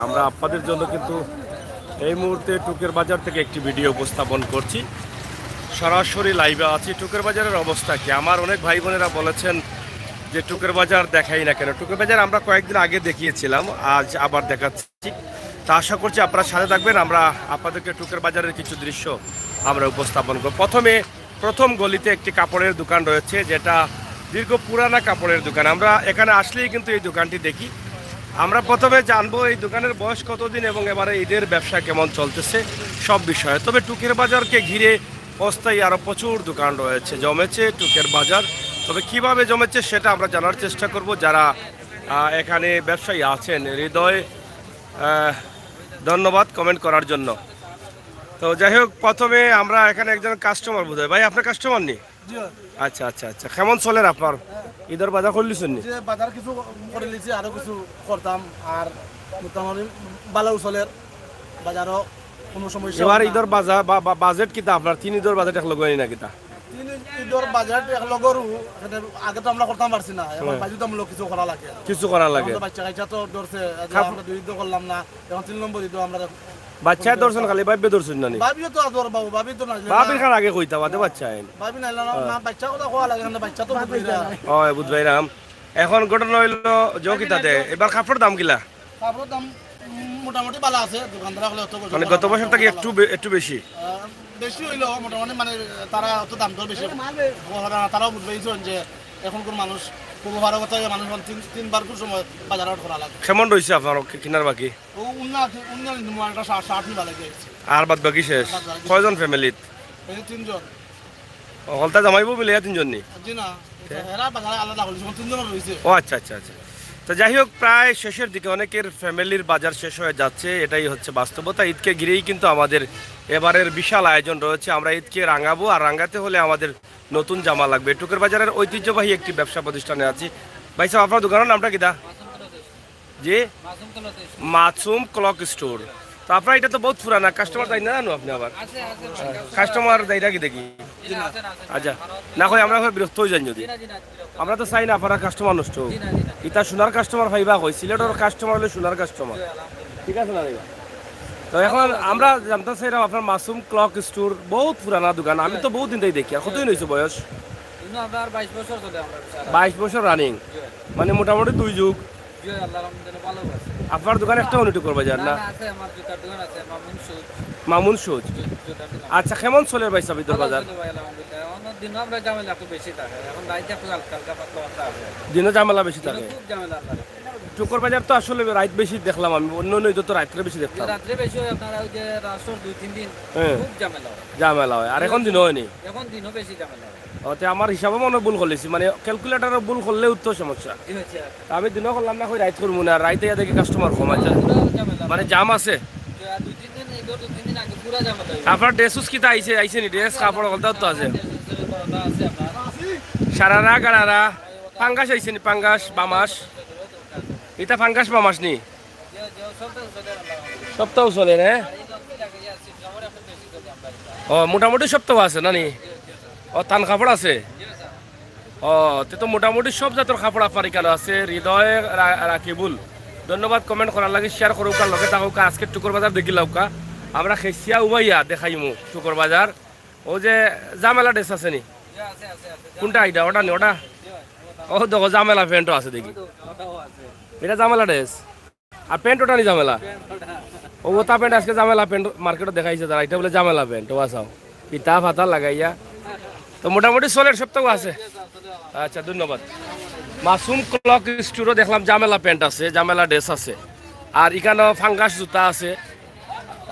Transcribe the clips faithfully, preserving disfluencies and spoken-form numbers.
আমরা আপনাদের জন্য কিন্তু এই মুহূর্তে টুকের বাজার থেকে একটি ভিডিও উপস্থাপন করছি। সরাসরি লাইভে আছি। টুকের বাজারের অবস্থা কি? আমার অনেক ভাই বোনেরা বলেছেন যে টুকের বাজার দেখাই না কেন। টুকের বাজার আমরা কয়েকদিন আগে দেখিয়েছিলাম, আজ আবার দেখাচ্ছি। তা আশা করছি আপনারা সাথে থাকবেন, আমরা আপনাদেরকে টুকের বাজারের কিছু দৃশ্য আমরা উপস্থাপন করব। প্রথমে প্রথম গলিতে একটি কাপড়ের দোকান রয়েছে, যেটা দীর্ঘ পুরানা কাপড়ের দোকান। আমরা এখানে আসলেই কিন্তু এই দোকানটি দেখি। আমরা প্রথমে জানবো এই দোকানের বয়স কতদিন এবং এবারে ঈদের ব্যবসা কেমন চলতেছে, সব বিষয়ে। তবে টুকের বাজারকে ঘিরে অস্থায়ী আরও প্রচুর দোকান রয়েছে, জমেছে টুকের বাজার। তবে কিভাবে জমেছে সেটা আমরা জানার চেষ্টা করব। যারা আহ, এখানে ব্যবসায়ী আছেন, হৃদয়, আহ, ধন্যবাদ কমেন্ট করার জন্য। তো যাই হোক, প্রথমে আমরা এখানে একজন কাস্টমার বোধহয়। ভাই, আপনার কাস্টমার নি? জি। আচ্ছা, আচ্ছা, আচ্ছা। কেমন চলের আপনার? ঈদর বাজার করলিছেন নি? যে বাজার কিছু করে লিছি, আরো কিছু করতাম। আর মোটামুটি ভালো চলের বাজারও, কোনো সমস্যা এবার হয় না। ঈদর বাজার বা, বা বাজেট কিতা আপনার? তিন ঈদর বাজেট এক লগে নি না কিতা? তিন ঈদর বাজেট এক লগরও, এখানে আগে তো আমরা করতাম পারছি না, এখন হ্যাঁ। বাধ্যতামূলক কিছু করা লাগে। কিছু করা লাগে। এখন তো বাচ্চা কাচ্চা তো ধরছে, যে খাপ- আমরা দুই ঈদ করলাম না, এখন তিন নম্বর ঈদ আমরা বাচ্চায় ধরছেন খালি, ভাবিয়ে ধরছেন না নি? ভাবিয়ে তো আর ধরবো, ভাবি তো না, ভাবির খান আগে কইতা, বাদে বাচ্চা আইন। ভাবি না, না, না, বাচ্চা কথা কওয়া লাগে না, বাচ্চা তো বুঝবে না। ও, বুঝবাইরাম। এখন ঘটনা হইলো, যে কিতা দে, এবার কাপড়র দাম কিলা? কাপড়র দাম, উম, মোটামুটি ভালো আছে, দোকানদার হলে অত মানে গত বছর থেকে একটু বে-, একটু বেশি? আহ, বেশি হইলেও মোটামুটি, মানে, তারা অত দাম দর বেশি বলে না, তারাও বুঝবে যে এখনকার মানুষ, পূর্ব ভারত থেকে মানুষ এখন তিন, তিনবার খুব সময় বাজার হাট করা লাগে। কেমন রইছে আপনার কি-, কিনার বাকি? ও উন্না, উন্না কিন্তু মোবাইলটা ষাট, ষাট নিবা লাগে। আর বাদ বাকি শেষ? বাদ বাকি কয়জন ফ্যামিলিত? এই যে তিনজন। ও, হকলতা জামাইবউ মিলিয়া তিনজন নি? জি না, এরা বাজারে আলাদা হলে যখন তিনজন রয়েছে। ও আচ্ছা, আচ্ছা, আচ্ছা। তো যাই হোক, প্রায় শেষের দিকে, অনেকের ফ্যামিলির বাজার শেষ হয়ে যাচ্ছে, এটাই হচ্ছে বাস্তবতা। ঈদকে ঘিরেই কিন্তু আমাদের এবারের বিশাল আয়োজন রয়েছে। আমরা ঈদকে রাঙাবো, আর রাঙাতে হলে আমাদের নতুন জামা লাগবে। টুকের বাজারের ঐতিহ্যবাহী একটি ব্যবসা প্রতিষ্ঠানে আছি। ভাই সাহেব, আপনার দোকানের নামটা কিতা? জি? Masum cloth store. তো আপনার এটা তো বহুত পুরানা, কাস্টমার তাই না জানো আপনি আবার? আছে, আছে, আছে। কাস্টমার যাইরা কি দেখি? জি না, আছে না, আছে না। আচ্ছা, না কই আমরা হয় বিরক্ত হয়ে যাই যদি। জি না, জি না, বিরক্ত। আমরা তো চাই না আপনারা কাস্টমার নষ্ট হোক। জি না, জি না। ইতা সোনার কাস্টমার পাইবা কই, সিলেটর কাস্টমার হলে সোনার কাস্টমার। জি, আলহামদুলিল্লাহ। ঠিক আছে না রে? তো এখন আমরা জানতে চাইলাম আপনার মাসুম ক্লথ স্টোর, বহুত পুরানা দোকান, আমি তো বহুত দিন থেকে দেখি। আর কতদিন হয়েছে বয়স? কিন্তু আপনার বাইশ বছর চলে আমরা সারা। বাইশ বছর রানিং, জি। মানে মোটামুটি দুই যুগ। জি, আল্লাহর রহমতে ভালো আছে। আপনার দোকান একটা উনিটুকুর বাজার না? না, না, আছে, আমার জুতার দোকান আছে, মামুন শুজ। মামুন শুজ। জু-, জুতার দোকান। আচ্ছা, কেমন চলের ভাই সাহেব ঈদর ভালো বাজার? চলে ভাই, আলহামদুলিল্লাহ। অন্য দিনও আমরা ঝামেলা একটু বেশি থাকে, এখন রাইতে একটু হালকা হালকা পাতলা পাতলা আছে। দিনও ঝামেলা বেশি দিনও থাকে? খুব ঝামেলা আপনার। টুকের বাজার তো আসলে রাইত বেশি দেখলাম আমি, অন্য অন্য ঈদে তো রাত্রে বেশি দেখতাম। রাত্রে বেশি হয় আপনার, ওই যে রাসর দুই তিন দিন হ্যাঁ। খুব ঝামেলা হয়। ঝামেলা হয়, আর এখন দিনও হয়নি। এখন দিনও বেশি ঝামেলা হয়। ওতে আমার হিসাবে মনে হয় ভুল করলিছি, মানে ক্যালকুলেটরে ভুল করলে উত্তর সমস্যা। জি, হচ্ছে আর। তা আমি দিনও করলাম না, কই রাইত করবো না, আর রাইতে ইয়া দেখি কাস্টমার কম আছে। পুরা ঝামেলা। মানে জাম আছে। যে আর দুই তিন দিন, এই ধর দুই তিন দিন আগে পুরা ঝামেলা হয়েছে। আপনার ড্রেস উস কিতা আইছে, আইছে নি? ড্রেস কাপড় হকলতা তো আছে। আছে আপনার। সারারা, গারারা, পাঙ্গাস আইছে নি? পাঙ্গাস, বামাস। ইতা পাঙ্গাস বামাস নি? যে, যে সপ্তাহ চলে আপনার। সপ্তাহ চলে না? আর এই লোক কি লাগে, ইয়া, সিট কাপড় এখন বেশি চলে আপনার। ও, মোটামুটি সপ্তাহ আছে না নি? ও, তান কাপড় আছে? ও, তে তো মোটামুটি সব জাতর কাপড় আপনার এখানো আছে। হৃদয় রা-, রাকিবুল, ধন্যবাদ কমেন্ট করার লাগি, শেয়ার করুক্কা, লগে থাকুক্কা। আজকে টুকর বাজার দেখিলাউক্কা, আমরা খেসিয়া উবাইয়া দেখাইমু টুকর বাজার। ও যে জামেলা ড্রেস আছে নি? কোনটা এটা? ওটা নি, ওটা? ও দেখো, জামেলা প্যান্টও আছে দেখি। এটা জামেলা ড্রেস। আর প্যান্ট ওটা নি জামেলা? ও, ওটা প্যান্ট আজকে জামেলা প্যান্ট মার্কেটে দেখাইছে তারা, এটা বলে জামেলা প্যান্ট। ও আসাও, ইতা ফাতা লাগাইয়া। তো মোটামুটি চলের সপ্তাহ আছে। আচ্ছা, ধন্যবাদ। মাসুম ক্লথ স্টোরও দেখলাম জামেলা প্যান্ট আছে, জামেলা ড্রেস আছে, আর এখানেও পাঙ্গাস জুতা আছে।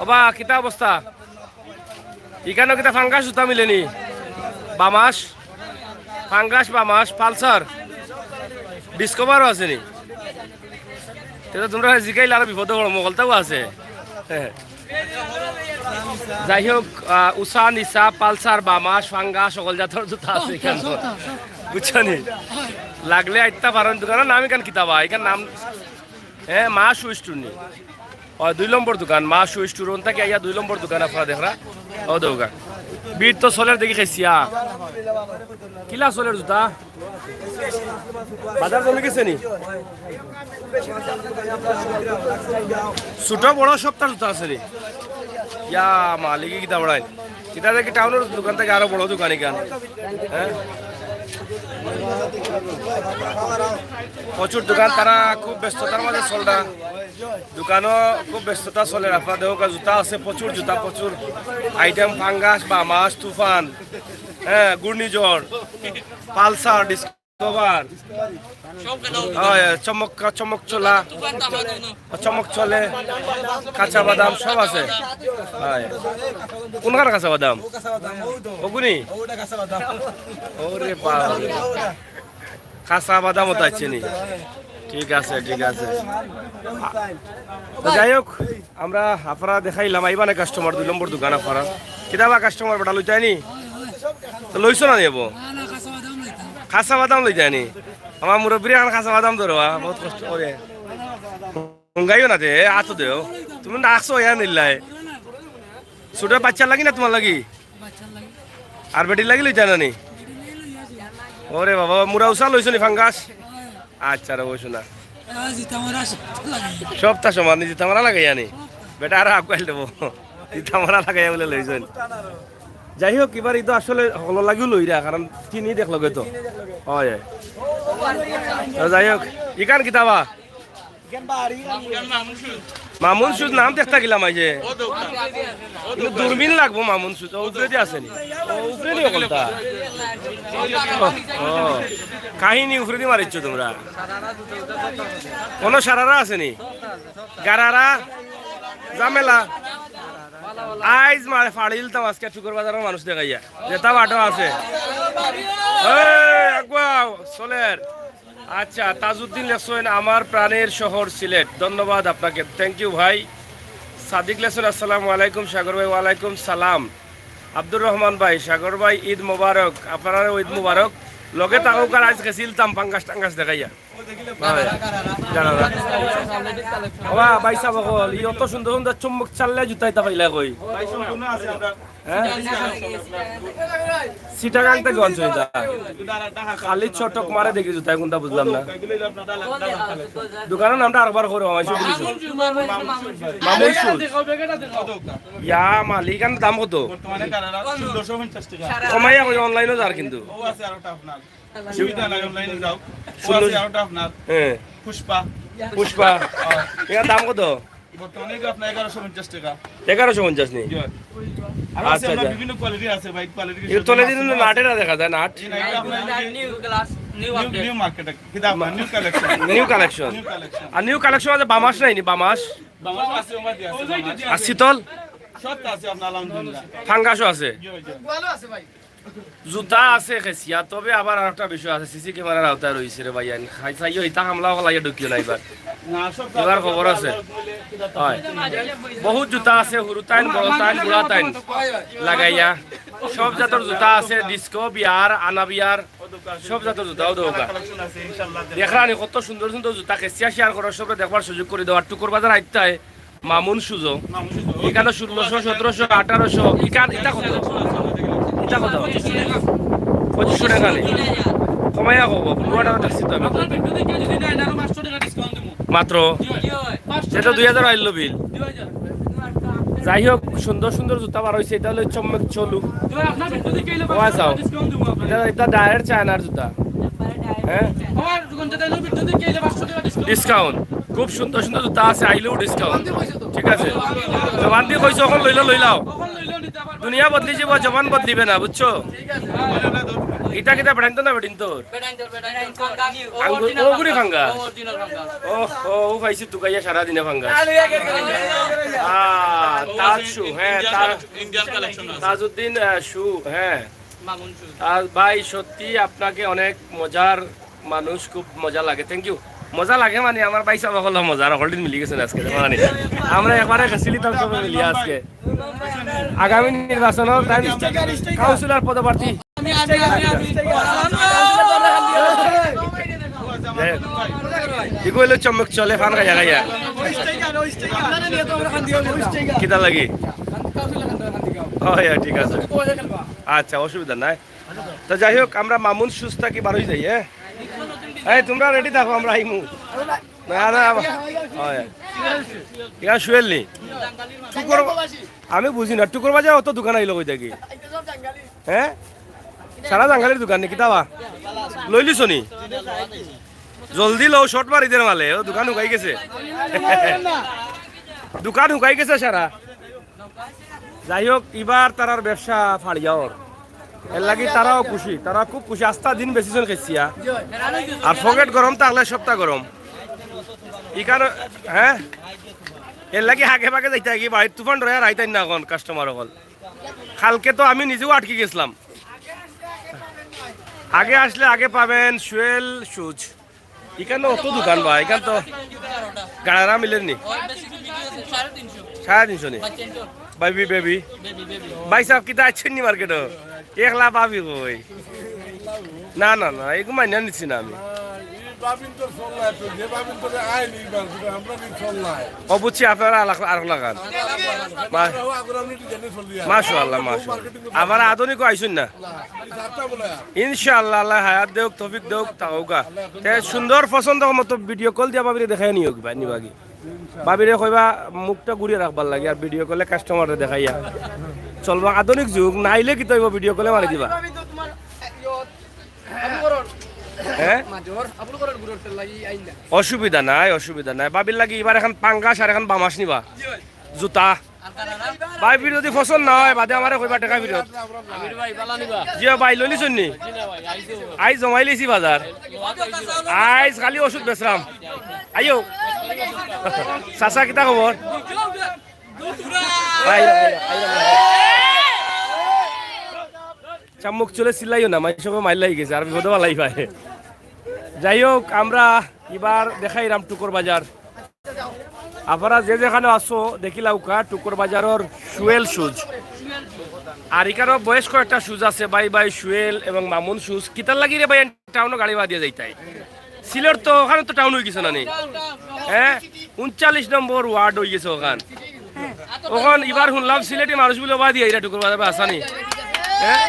ওবা, কিতা অবস্থা? এখানেও কিতা পাঙ্গাস জুতা মিলেনি? বামাস, পাঙ্গাস বামাস, পালসার, ডিসকভারও আছে নি? তে তো তোমরা জিকাইলে আরো বিপদে পড়ো, হকলতাও আছে। যাই হোক, আহ, উষা, নিশা, পালসার, বামাস, পাঙ্গাস, হকল জাতর জুতা আছে এখানে। বুঝছো নি? লাগলে আইতা পারো, দোকানর নাম এখান কিতা বা? এখান নাম, হ্যাঁ, মা শু স্টোর নি। ও, দুই নম্বর দোকান, মা শু স্টোর। ওন থাকি আইয়া দুই নম্বর দোকান আপনারা দেখরা। ও, দেউগা। ভিড় তো চলের দেখি খেসিয়া। কিলা চলের জুতা? বাজার জমি গেছে নি? ছোট বড় সবতা জুতা আছে রে। ইয়া মালিকে কিতা বড়াই। কিতা দেখি টাউনর দোকান থাকি আরো বড় দোকান ইখান। হ্যাঁ? প্রচুর দোকান, তারা খুব ব্যস্ততার মাঝে চলরা। দোকানও খুব ব্যস্ততা চলের। আপনারা দেখউক্কা, জুতা আছে, প্রচুর জুতা, প্রচুর আইটেম, ফাঙ্গাস, বামাস, তুফান, হ্যাঁ, ঘূর্ণিঝড়, পালসার, ডিসকভার, হয়, চমক, চমক চলা, চমক চলে, কাঁচা বাদাম সব আছে। হয়। কোনখান কাঁচা বাদাম? ওগুনি? ওরে বাবা। কাঁচা বাদামও তো আছে নি। ঠিক আছে, ঠিক আছে। তো যাই হোক, আমরা আপনারা দেখাইলাম, আইবা না কাস্টমার, দুই নম্বর দোকান আপনারা। কিতা বা কাস্টমার বেটা লইতায় নি? তো লইছো না নি এবো? কাঁচা বাদাম লইতায় নি? আমার মুরব্বিরে এখন কাঁচা বাদাম ধরো, আ, বহুত কষ্ট করে। হুঙ্গাইও না দে, আতো দেও। তুমি রাখছো ইয়া নিল্লাই। ছোট বাচ্চার লাগি না তোমার লাগি? আর বেটির লাগি লইতায় না নি? ওরে বাবা, মুরা উষা লইছো নি ফাঙ্গাস? আচ্ছা রে, বসো না। সবতা সমান নি, জিতা মারা লাগাইয়া নি। বেটা আর আগুয়াইল দেবো। জিতা মারা লাগাইয়া বলে লইছইন। যাই হোক, এবার ইতো আসলে হকলর লাগিও লইরা, কারণ চিনি দেখলো গে তো। হয়, হয়। তো যাই হোক, ইখান কিতা বা? মামুন শুজ নাম দেখতা গেলাম আইজে। কিন্তু দূরবীন লাগবো মামুন শুজ। ও উপরেদি আছে নি? ও উপরেদি হকলতা। ও, ও। কাহিনী উপরেদি মারিচ্ছ তোমরা। কোনো সারারা আছে নি? গারারা? ঝামেলা? আইজ মারে ফাড়িলতাম আজকে শুক্রবাজারর মানুষ দেখাইয়া। যেতা বাটো আছে। এই, আগুয়াও, চলের। আচ্ছা, তাজউদ্দিন লেখছইন, "আমার প্রাণের শহর সিলেট।" ধন্যবাদ আপনাকে, thank you ভাই। সাদিক লেখছইন, "আসসালামু আলাইকুম সাগর ভাই।" ওয়ালাইকুম সালাম। আব্দুর রহমান ভাই, "সাগর ভাই, ঈদ মোবারক।" আপনারারও ঈদ মোবারক। লগে থাকউক্কা, আইজ গেছিলতাম ফাঙ্গাস টাঙ্গাস দেখাইয়া। ভাই, যারা, যারা। ওবা, ভাই সাব অকল, ই অত সুন্দর সুন্দর চুম্বক চাললে জুতা ইতা পাইলা কই? হ্যাঁ? চিটাগাং থাকি আনছো ইতা? খালি চটক মারে দেখি জুতা, কোনটা বুঝলাম না। দোকানর নামটা আরেকবার করো, আমার শুধু মামুন শুজ। ইয়া মালিক, ইখান দাম কত? বর্তমানে কানাডা ষোলোশো পঞ্চাশ টাকা। কমাইয়া কই, অনলাইনও যার কিন্তু। ও আছে আরোটা আপনার। অসুবিধা নাই, অনলাইনে যাও। ও আছে আরোটা আপনার। হ্যাঁ। পুষ্পা। পুষ্পা। হ্যাঁ। ইখান দাম কত? বর্তমানে এটা আপনার এগারোশো পঞ্চাশ টাকা। এগারোশো পঞ্চাশ নি? জি। আর আছে আচ্ছা, আপনার আচ্ছা। বিভিন্ন কোয়ালিটি আছে ভাই, কোয়ালিটি এই তলে দিন নাটেরা দেখা যায়, নাট। এই নাটটা আপনার new class, new new, update. New market, কি দাম? New collection. New collection. New collection. আর নিউ কালেকশন আছে বামাস নাই নি, বামাস? বামাস আছে, ওমা দিয়া আছে, বামাস। আর শীতল? সব আছে আপনার আলহামদুলিল্লাহ। ফাঙ্গাসও আছে? জি, জি। ভালো আছে ভাই। জুতা আছে খেসিয়া, তবে আবার আরেকটা বিষয় আছে, সিসি ক্যামেরার আওতায় রইছে রে ভাইয়াইন। খাই চাইও, ইতা হামলা ফালাইয়া ঢুকিও না এবার। না, সব এবার খবর আছে। হয়। বহুত জুতা আছে, হুরুতাইন, বড়তাইন, বুড়াতাইন লাগাইয়া। সব জাতর জুতা আছে, ডিস্কো বিয়ার, আনা বিয়ার, সব জাতর জুতাও দেওয়া। দেখরা নি কত সুন্দর সুন্দর জুতা খেসিয়া শেয়ার করো, সবরে দেখবার সুযোগ করি দেওয়া। টুকুর বাজার আইতায় মামুন শুজ। মামুন শুজ। ইখানো ষোলোশো, সতেরোশো, আঠারোশো, ইখান, ইটা কত? ইটা কত? পঁচিশশো টাকা নি? কমাইয়া কও, পুরাটা দেখছি তো আমি। আপনার ভিডিও দেখে যদি নেয়, আরো পাঁচশো টাকা ডিসকাউন্ট দিমু। মাত্র? জি ভাই। পাঁচশো টাকা। এটা দুই হাজার আইলো বিল। দুই হাজার। যাই হোক, সুন্দর সুন্দর জুতা বার হইছে, এটা হলো চম্মক চলু। জি ভাই, আপনার ভিডিও দেখে আইলে ও, পাঁচশো টাকা আচ্ছা। ডিসকাউন্ট দিমু আপনারে। এটা, এটা ডাইরেক্ট চায়নার জুতা। হ্যাঁ? আমার দোকান যেটা হলো ভিডিও দেখে আইলে পাঁচশো টাকা ডিসকাউন্ট। ডিসকাউন্ট। খুব সুন্দর সুন্দর জুতা আছে, আইলেও ডিসকাউন্ট। ঠিক আছে? জবান দিয়ে কইছো, অখন লইলে লইলাও। দুনিয়া বদলি যাব, জবান বদলিবে না, বুঝছো? ইটা কিতা বেটাইন তো না বেটিন তোর? আঙ্গুর, ওগুরি ফাঙ্গা। ও, ও, ও পাইছি তুকাইয়া সারা দিনে ফাঙ্গা। আহ, তাজ শু, হ্যাঁ, তাজ, ইন্ডিয়ান কালেকশন আছে। তাজউদ্দিন, আহ, শু, হ্যাঁ। মামুন শু। আর ভাই, সত্যি আপনাকে অনেক মজার মানুষ, খুব মজা লাগে। Thank you। মজা লাগে মানে আমার ভাই সাব অকল মজা, আর হলদিন মিলি গেছেন আজকে, দেখো মানে। আমরা একবারে গেছিলি তার সবে মিলিয়া আজকে। আগামী নির্বাচনও তাই কাউন্সিলর পদপ্রার্থী। যাই হোক, এগুলো হইলো চমক চলে ফান খাইয়া খাইয়া। কিতা লাগি? ও, হ্যাঁ, ঠিক আছে। আচ্ছা, অসুবিধা নাই। তো যাই হোক, আমরা মামুন শুজ থাকি বারোই যাই, হ্যাঁ? এই, তোমরা রেডি থাকো, আমরা আইমু। না, না, আবার। হয়। ইয়া সুয়েল নি? টুকুর, আমি বুঝি না, টুকুর বাজার অত দোকান আইলো কই থাকি? হ্যাঁ? সারা জাঙ্গালির দোকান নি, কিতা বা? লইলিছো নি? জলদি লও, শর্ট মারি দের মালে, ও দোকান হুকাই গেছে। দোকান হুকাই গেছে সারা। যাই হোক, ইবার তারার ব্যবসা ফাড়িয়া ওর। এর লাগি তারাও খুশি, তারা খুব খুশি। আস্তা দিন বেশি জন খাইছিয়া। আর পকেট গরম থাকলে সবটা গরম। ইখান, হ্যাঁ? এর লাগি আগে ভাগে যাইতা কি বাড়িত তুফান ডরাইয়া রাইতাই না এখন কাস্টমার অকল। কালকে তো আমি নিজেও আটকি গেছিলাম। আগে আসলে আগে পাবেন সুয়েল শুজ। ইখান অত দোকান বা, ইখান তো গাড়ারা মিলের নি। সাড়ে তিনশো নি? Baby, baby. ভাই সাহেব, কিতা আইছেন নি মার্কেটো? একলা পাবি কই? না, না, না, এগু মাইনা নিছি না আমি। ও বুঝছি, আপনারা আলাক-, আরক লাগান। মা-, মাশাআল্লাহ, মাশাআল্লাহ। আবার আধুনিকও আইছইন না। ইনশাআল্লাহ, আল্লাহ হায়াত দেউক, তৌফিক দেউক, থাকউক্কা। তে সুন্দর পছন্দ মতো ভিডিও কল দিয়া ভাবিরে দেখাই নিও কিবা, নিবাগি। ভাবিরে কইবা মুখটা ঘুরিয়ে রাখবার লাগি, আর ভিডিও কলে কাস্টমাররে দেখাইয়া। চলবো আধুনিক যুগ, নাইলে কিতা অইবো, ভিডিও কলে মারি দিবা। হ্যাঁ? অসুবিধা নাই, অসুবিধা নাই। ভাবির লাগি ইবার এখান পাঙ্গাস আর এখান বামাস নিবা। জুতা। ভাবির যদি পছন্দ না হয়, বাদে আমারে কইবা, টেকা ফিরত। আমির ভাই, বালা নিবা? জি ভাই, লইলিছইন নি? জি না ভাই, আইছে। আইজ জমাই লিছি বাজার। আইজ খালি ওষুধ বেচরাম। আইও। চাচা, কিতা খবর? আইও, আইও, আইও। চামুক চলে চিল্লাইও না, মাইর সঙ্গে মাইর লাগি গেছে, আর বিপদে বালাই পায়। যাই হোক, আমরা ইবার দেখাইরাম টুকুর বাজার। আপনারা যে যেখানো আছো, দেখিলাউক্কা টুকুর বাজারর সুয়েল শুজ। আর ইখানো বেশ কয়েকটা শুজ আছে, ভাই ভাই সুয়েল এবং মামুন শুজ। কিতার লাগি রে ভাই, টাউনো গাড়ি বাদিয়া যাইতাই? সিলেট তো, ওখানো তো টাউন অইগেছে না নি? হ্যাঁ, ঊনচল্লিশ নম্বর ওয়ার্ড অইগেছে ওখান। ওখান ইবার হুনলাম সিলেটি মানুষ বুলে বাদিয়া ইরা টুকুর বাজার বা আসানি। হ্যাঁ,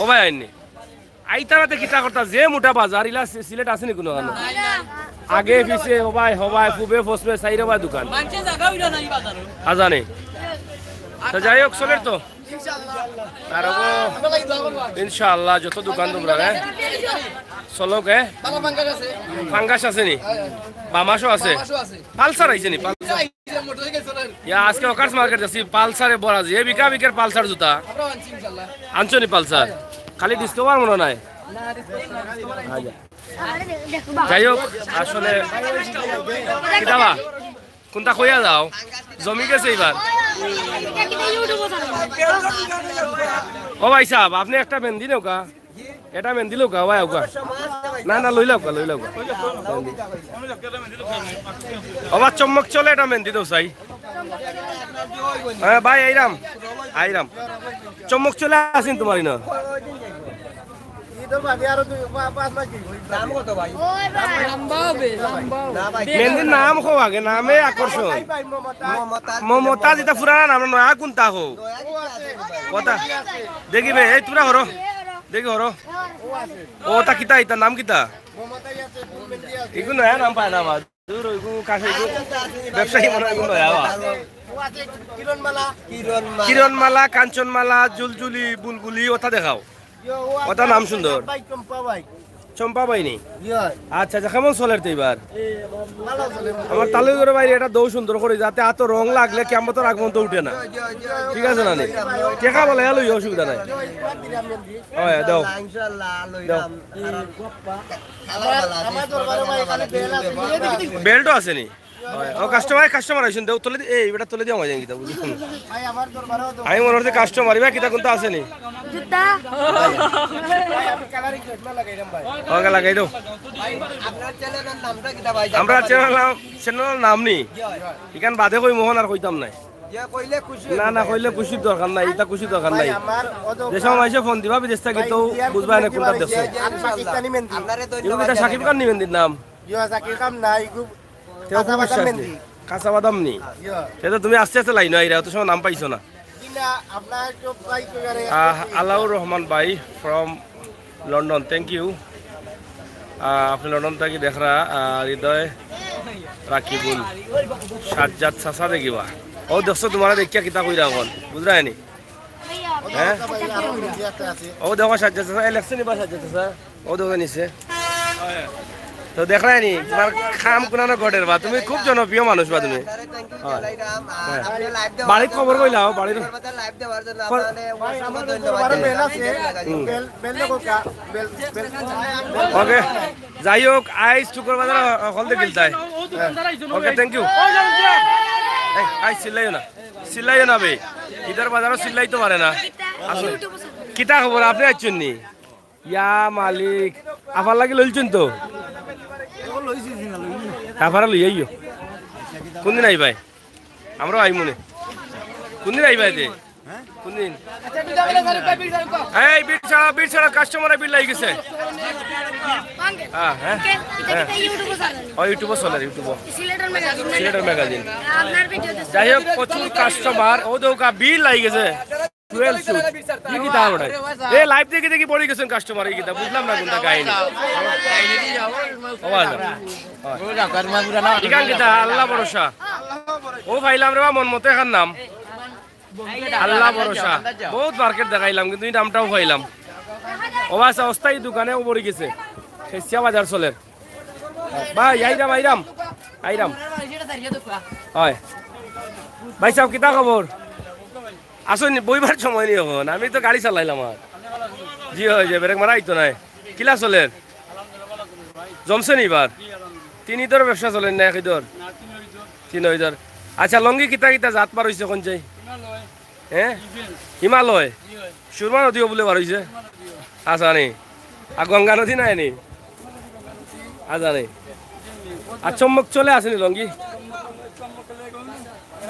ও ভাই আইননি। আইতারাতে কিতা করতা, যে মোটা বাজার, ইলা সি-, সিলেট আছে নি কুনুখানো? আগে পিছে, হবায়, হবায়, পূবে পশ্চিমে, চাইরোবায় দোকান। মানষে জাগা অইলো না ই বাজারো। হাজানে। তো যাই হোক, চলের তো। আর হবো, ইনশাআল্লাহ, যত দোকান তোমরা, হ্যাঁ? চলো গে। ফাঙ্গাস আছে নি? বামাসও আছে? পালসার আইছে নি? পালসার? ইয়া, আজকে হকার্স মার্কেট যাচ্ছি, পালসারে ভরা যে বিকা বিকের পালসার জুতা। আনছো নি পালসার? খালি ডিসকভার মনে নাই। আচ্ছা। যাই হোক, আসলে কিতাবা কোনটা কইয়া যাও, জমি গেছে এবার। ও ভাই সাহেব, আপনি একটা মেহেন্দি নেওকা। এটা মেহেন্দি লউকা, ভাই, আউকা। না, না, লইলাউকা, লইলাউকা। ও বা চম্মক চলে, এটা মেহেন্দি দেও চাই। হ্যাঁ, ভাই, আইরাম, আইরাম। চম্মক চলে আসেন তোমার ইনো। মেহেন্দির নাম কও আগে, নামে আকর্ষণ। মমতাজ, এটা পুরানা নাম, নয়া কোনটা কও? কথা দেখিবে, এই তোমরা হরো। দেখি হরো। ও, তা কিতা, ইতার নাম কিতা? ইগু নয়া নাম পায় না আবার। দূর, ইগু কাছে, ইগু ব্যবসায়ী মনে হয়, ইগু নয়া আবার। কিরণমালা। কিরণমালা, কাঞ্চনমালা, জুলজুলি, বুলবুলি, ওটা দেখাও। ওটা নাম সুন্দর। চম্পা বাইনি। আচ্ছা, আচ্ছা, কেমন চলের তো এবার? আমার তালুকদারের বাইরে এটা দৌ সুন্দর করে, যাতে এত রং লাগলে কিয়ামতর আগ পর্যন্ত উঠে না। ঠিক আছে না নি? টেকা বলে গেল, অসুবিধা নাই। হয়, দাও। দাও। বেল্টও আছে নি? হয়, ও কাস্টমার, কাস্টমার আইছেন, দাও, তুলে দি-, এই, এটা তুলে দিয়া মজা কিতা বুঝি। আমি মনে হচ্ছে কাস্টমার, ইবা কিতা কোনটা আছে নি? জুতা। ওকে, লাগাই দাও। আমরা চ্যানেলের নাম, চ্যানেলের নাম নি? ইখান বাদে কই মোহন আর কইতাম নাই। না, না, কইলে খুশির দরকার নাই, এটা খুশির দরকার নাই। যে সময় মাইনষে ফোন দিবা, বিদেশ থাকি, তো বুঝবা না কোনটা দেখছো। ইগু কিতা শাকিব খান নি মেহেন্দির নাম? তেও খুব বিশ্বাস নেই। কাঁচা বাদাম নি? তে তো তুমি আস্তে আস্তে লাইনো আইরা, অত সময় নাম পাইছো না। আহ, আলাউর রহমান ভাই from London, thank you. আহ, আপনি লন্ডন থাকি দেখরা, আহ, হৃদয় রাকিবুল, সাজ্জাদ চাচা দেখিবা। ও দেখছো, তুমারে দেখিয়া কিতা কইরা অখন, বুঝরায়নি? হ্যাঁ? ও দেখো সাজ্জাদ চাচা, এ লেখছে নি বা সাজ্জাদ চাচা? ও দেখো নিচে। তো দেখরায়নি, তুমার কাম কুনানো ঘটের বা, তুমি খুব জনপ্রিয় মানুষ বা তুমি। হ্যাঁ। হ্যাঁ। বাড়িত খবর কইলাও, বাড়িত। ভাই, আমার দরবারে বেল আছে। হুম। বেল, বেল দেখো কা, বেল, বেল। ওকে, যাই হোক, আইজ শুক্রবাজার হকলতে গিলতায়। ওকে, thank you। এই, আইজ চিল্লাইও না, চিল্লাইও না বে, ইদার বাজারও চিল্লাইতো পারে না। আসুন, কিতা খবর, আপনে আইছইন নি? ইয়া মালিক, আফার লাগি লইলছইন তো? তারপরে লই আইও। কুনদিন আইবায়? আমরাও আইমুনে। কুনদিন আইবায় তে? কুনদিন? এই বিল ছাড়া, বিল ছাড়া, কাস্টমারে বিল লাগি গেছে। হ্যাঁ, হ্যাঁ, হ্যাঁ। ও YouTube-ও চলে, YouTube-ও। সিলেটের ম্যাগাজিন। যাই হোক, প্রচুর কাস্টমার, ও দৌকা বিল লাগি গেছে। Twelve shoot. কি কিতা ওটা? এ, লাইভ দেখি দেখি পড়ি গেছইন কাস্টমার, এই কিতা? বুঝলাম না কুনটা কাহিনী। ও আচ্ছা। ইখান কিতা? আল্লাহ ভরসা। ও পাইলাম রে বা, মন মতো এখান নাম। আল্লাহ ভরসা। বউত মার্কেট দেখাইলাম, কিন্তু ই নামটাও পাইলাম। ও আচ্ছা, অস্থায়ী দোকানে ও পড়ি গেছে। খেসিয়া বাজার চলের। ভাই, আইরাম, আইরাম। আইরাম। অয়। ভাইসাব, কিতা খবর? আছইন নি, বইবার সময় নি অখন। আমি তো গাড়ি চালাইলাম আর। জি অয়, যে ব্রেক মারা আইতো নায়। কিলা চলের? জমছে নি ইবার? তিন ইদর ব্যবসা চলের না এক ইদর? তিন ইদর। আচ্ছা, লঙ্গি কিতা কিতা জাত বার অইছে কুন চাই? হ্যাঁ? হিমালয়? সুরমা নদীও বুলে বার অইছে? আচ্ছা নি। আর গঙ্গা নদী নাই নি? আচ্ছা নি। আর চম্মক চলে আছে নি লঙ্গি?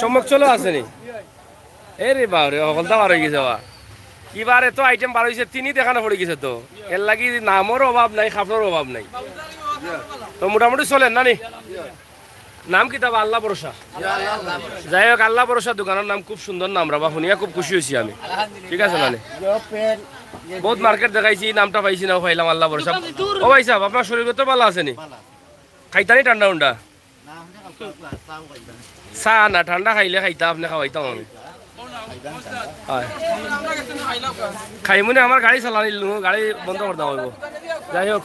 চম্মক চলে আছে নি? এ রে বাবা রে, হকলতা বার অই গেছে বা। কিবার এত আইটেম বার অইছে, তিনই দেখানো পড়ি গেছে তো। এর লাগি নামর অভাব নাই, কাপড়র অভাব নাই। তো মোটামুটি চলের না নি? নাম কিতা বা? আল্লাহ ভরসা। যাই হোক, আল্লাহ ভরসা দোকানর নাম, খুব সুন্দর নাম রে বা, হুনিয়া খুব খুশি অইছি আমি। ঠিক আছে না নি? বউত মার্কেট দেখাইছি, নামটা পাইছি না, পাইলাম আল্লাহ ভরসা। ও ভাইসাব, আপনার শরীর তো ভালা আছে নি? খাইতা নি ঠান্ডা উন্ডা? চা না, ঠান্ডা খাইলে খাইতা, আপনে খাওয়াইতাম আমি। অয়। খাইমুনে, আমার গাড়ি চালানি, গাড়ি বন্ধ করতাম অইবো। যাই হোক,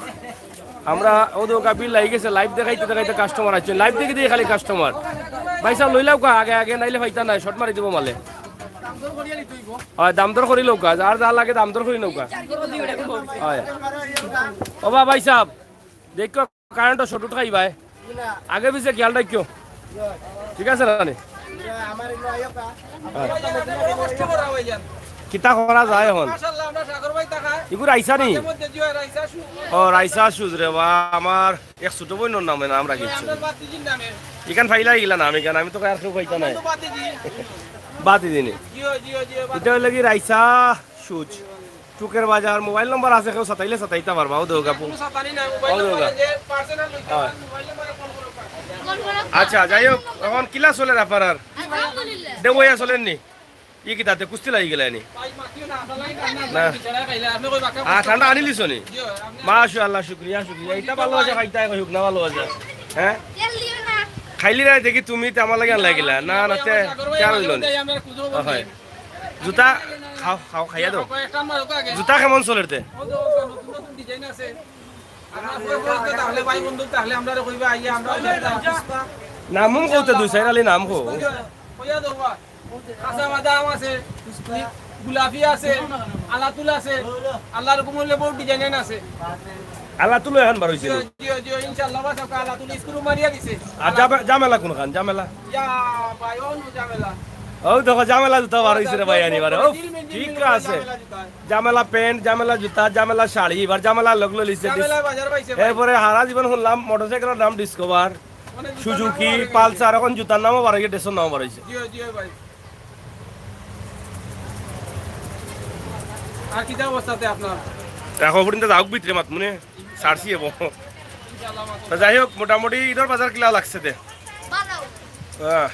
আমরা ও দৌকা বিল লাগি গেছে, লাইভ দেখাইতে দেখাইতে কাস্টমার আইছে, লাইভ দেখি দেখি খালি কাস্টমার। ভাইসাব, লইলাউক্কা আগে আগে, নাইলে পাইতা নায়, শর্ট মারি দিবো মালে। অয়, দাম দর করি লউক্কা, যার যা লাগে দাম দর করি লউক্কা। অয়। ও বা ভাইসাব, দেখো কারেন্টর শর্ট উঠাইবায়। আগে পিছে খেয়াল রাখিও। ঠিক আছে না নি? কিতা করা যায় অখন? ইগু রাইসা নি? ও, রাইসা শুজ রে বা, আমার এক ছোট বইনর নামে নাম রাখিছে। ইখান পাইলা ইগিলা নাম ইখান, আমি তো আর কেউ পাইতা নায়। বাদ দিদি নি। ইটা অইলো কি রাইসা শুজ। টুকের বাজার, মোবাইল নম্বর আছে, কেউ সাতাইলে সাতাইতা পারবা। ও দৌকা। ও দৌকা। অয়। আচ্ছা, যাই হোক, অখন কিলা চলের আপনার আর? দেবইয়া চলের নি? ই কিতা তে কুস্তি লাগি গেলে নি? না। আ, ঠান্ডা আনিলিছো নি? মাশাআল্লাহ, শুকরিয়া, শুকরিয়া। ইটা ভালা অইছে, খাইতা কই হুক না ভালা অইছে। হ্যাঁ? খাইলি না দেখি তুমি, তে আমার লাগি আনলায় কিলা? না, না, তে, তে আর অইলো নি। অয়। জুতা খাও, খাও, খাইয়া দেও। জুতা কেমন চলের তে? নামও কও তে দুই চাইর আলি নাম কও। কাঁচা বাদাম আছে, গোলাপি আছে, আলাতুল আছে, আল্লাহর হুকুম অইলে বউত ডিজাইন আছে। আলাতুল অখন বার অইছে। জি, জি, জি, ইনশাআল্লাহ, বাস, ওকে আলাতুল স্ক্রু মারিয়া দিছে। আর জামে-, জামেলা কুনখান? জামেলা? ইয়া, ভাই, ও নু জামেলা। ও দেখো, জামেলা জুতা বার অইছে রে ভাই, আনি বারে। ও, ঠিক আছে। জামেলা প্যান্ট, জামেলা জুতা, জামেলা শাড়ি, ইবার জামেলা লগ লইছে। জামেলা বাজার পাইছে ভাই। এরপরে হারা জীবন হুনলাম মোটরসাইকেলর নাম ডিসকভার, সুজুকি, পালসার, অখন জুতার নামও বার অইছে, ড্রেসর নামও বার অইছে। জি, জি, ভাই। আর কিতা অবস্থা তে আপনার? রাখো, ফুটিন তো যাউক ভিতরে মাত মনে, ছাড়ছি এবো। তো যাই হোক, মোটামুটি ইদর বাজার কিলা লাগছে তে? আহ,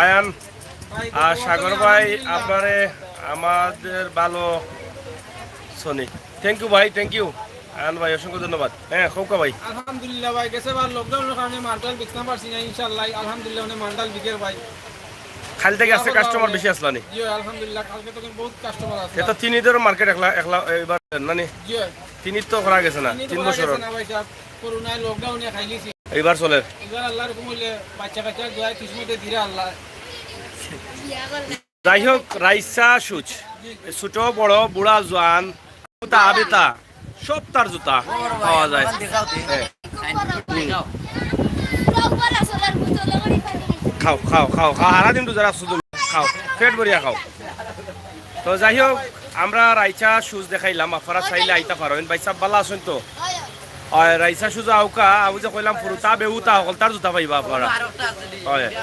আয়ান আর সাগর ভাই, আপনারে আমাদের ভালা চলের। Thank you ভাই, thank you। আন ভাই, অসংখ্য ধন্যবাদ। হ্যাঁ, কউক্কা ভাই। আলহামদুলিল্লাহ ভাই, গেছে বার লকডাউনর কারণে মালটাল বিকতাম পারছি না, ইনশাআল্লাহ আলহামদুলিল্লাহ অনে মালটাল বিকের ভাই। খাইল থাকি আজকে আবার কাস্টমার অনে- বেশি আছলা নি? জি, আলহামদুলিল্লাহ, কালকে তো বহুত কাস্টমার আছে। এটা তিন ঈদর মার্কেট একলা, একলা এবার না নি? জি। তিন ঈদ তো করা গেছে না, তিন ঈদ তিন করা বছর। গেছে না ভাই সাহেব, করোনায় লকডাউনে খাইলিছি। এইবার চলের। এবার আল্লাহর হুকুম অইলে বাচ্চা কাচ্চা দোয়ায় কিসমতে দিরা আল্লাহ। যাই হোক, রাইসা সুজ, ছোট বড়, বুড়া জোয়ান, তা বেটা, সব তার জুতা পাওয়া যায়। হ্যাঁ। খাও, খাও, খাও, খাও, হারা দিন রোজা রাখছো তুমি, খাও, পেট ভরিয়া খাও। তো যাই হোক, আমরা রাইসা সুজ দেখাইলাম, আপনারা চাইলে আইতা পারইন। ভাই সাহেব, ভালা আছইন তো? আর রাইসা সুজ আউক্কা, আমি যে কইলাম ফুরুতা বেহুতা হকলতার জুতা পাইবা আপনারা। অয়।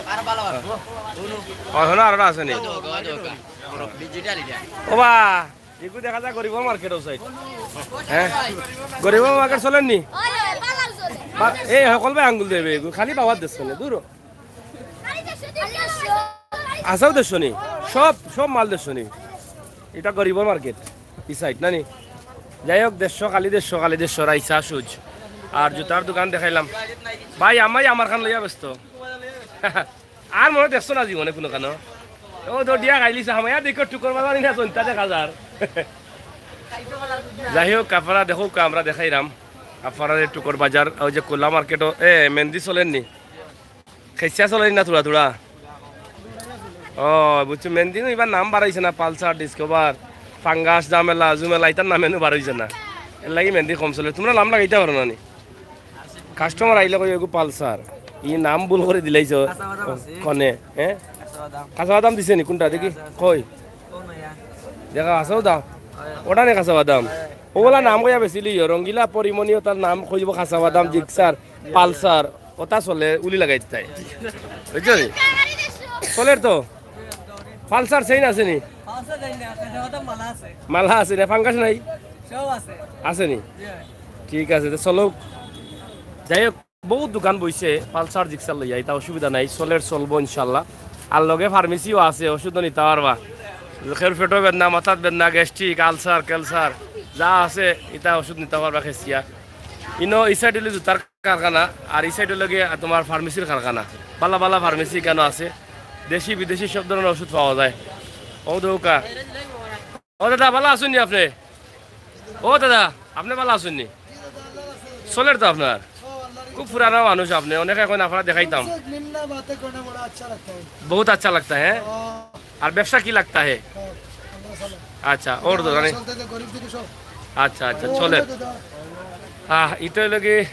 অয়, হনো আরোটা আছে নি? ওবা, ইগু দেখা যায় গরিবর মার্কেট অউ সাইড। হ্যাঁ? গরিবর মার্কেট চলের নি? বা-, এই হকল ভাই আঙ্গুল দেবে, ইগু খালি বাবার দেশ চলে, দূর। আসাও দেশ নি? সব, সব মাল দেশ নি? ইটা গরিবর মার্কেট, ই সাইড না নি? যাই হোক, দেড়শো, খালি দেড়শো, খালি দেড়শো, রাইসা সুজ। আর জুতার দোকান দেখাইলাম। ভাই, আমাই আমার খান লইয়া ব্যস্ত। আর মনে দেখছো না জীবনে কোনো কানো? ও তো দিয়া খাইলিছে, হামাইয়া দেখো টুকর বাজার না চলতা দেখা যার। যাই হোক, আপনারা দেখউক্কা, আমরা দেখাইরাম। আপনারা এই টুকর বাজার, ওই যে কোলা মার্কেটও, এ, মেহেন্দি চলের নি? খেসিয়া চলের নি না থুড়া থুড়া? ও, বুঝছো, মেহেন্দি নু ইবার নাম বাড়াইছে না, পালসার, ডিসকভার, ফাঙ্গাস, ঝামেলা, জুমেলা, ইতার নাম এনু বাড়াইছে না। এর লাগি মেহেন্দি কম চলের। তুমরা নাম লাগাইতা পারো না নি? কাস্টমার আইলে কই, "এগু পালসার।" ই নাম ভুল করি দিলাইছো। কাঁচা বাদাম আছে। কনে, হ্যাঁ? কাঁচা বাদাম। কাঁচা বাদাম দিছে নি? কোনটা দেখি? আছে, আছে। কই? ও না, ইয়া। দেখা, কাঁচা বাদাম। ওটা নি কাঁচা বাদাম। ওগুলা নাম কইয়া বেশি লিও। রঙ্গিলা পরিমণিও তার নাম কইব কাঁচা বাদাম, জিক্সার, পালসার। ওটা চলে, উলি লাগাই দিতাই। বুঝছো নি? চলের তো? পালসার চেইন আছে নি? পালসার চেইন না, কাঁচা বাদাম মালা আছে। মালা আছে নি? ফাঙ্গাস নাই? সব আছে। আছে নি? জি। ঠিক আছে, তো চলো। যাই হোক, বহুত দোকান বইছে পালসার জিক্সার লইয়া, ইতা অসুবিধা নাই, চলের চলবো ইনশাল্লাহ। আর লগে ফার্মেসিও আছে, ওষুধও নিতা পারবা। কেউর পেটো বেদনা, মাথাত বেদনা, গ্যাস্ট্রিক, আলসার, ক্যালসার যা আছে, ইতা ওষুধ নিতা পারবা খেসিয়া। ইনো ই সাইড অইলে জুতার কারখানা, আর ই সাইড অইলে গিয়া তোমার ফার্মেসির কারখানা। বালা বালা ফার্মেসি কেন আছে, দেশি বিদেশি সব ধরনের ওষুধ পাওয়া যায়। ও দৌকা। ও দাদা, বালা আছইন নি আপনে? ও দাদা, আপনে বালা আছইন নি? চলের তো আপনার? খুব পুরানা মানুষ আপনে, অনেকে কইন আপনারে দেখাইতাম। तुमसे मिलना, बातें करना बड़ा अच्छा लगता है। बहुत अच्छा लगता है। हाँ। আর ব্যবসা কি লাগতা হে? हाँ, अल्लाह साला। আচ্ছা, ওর দোকানে। चलते थे, गरीब थे तो सब। আচ্ছা, আচ্ছা, ও, চলের। দাদা। আহ, ইটা অইলো কি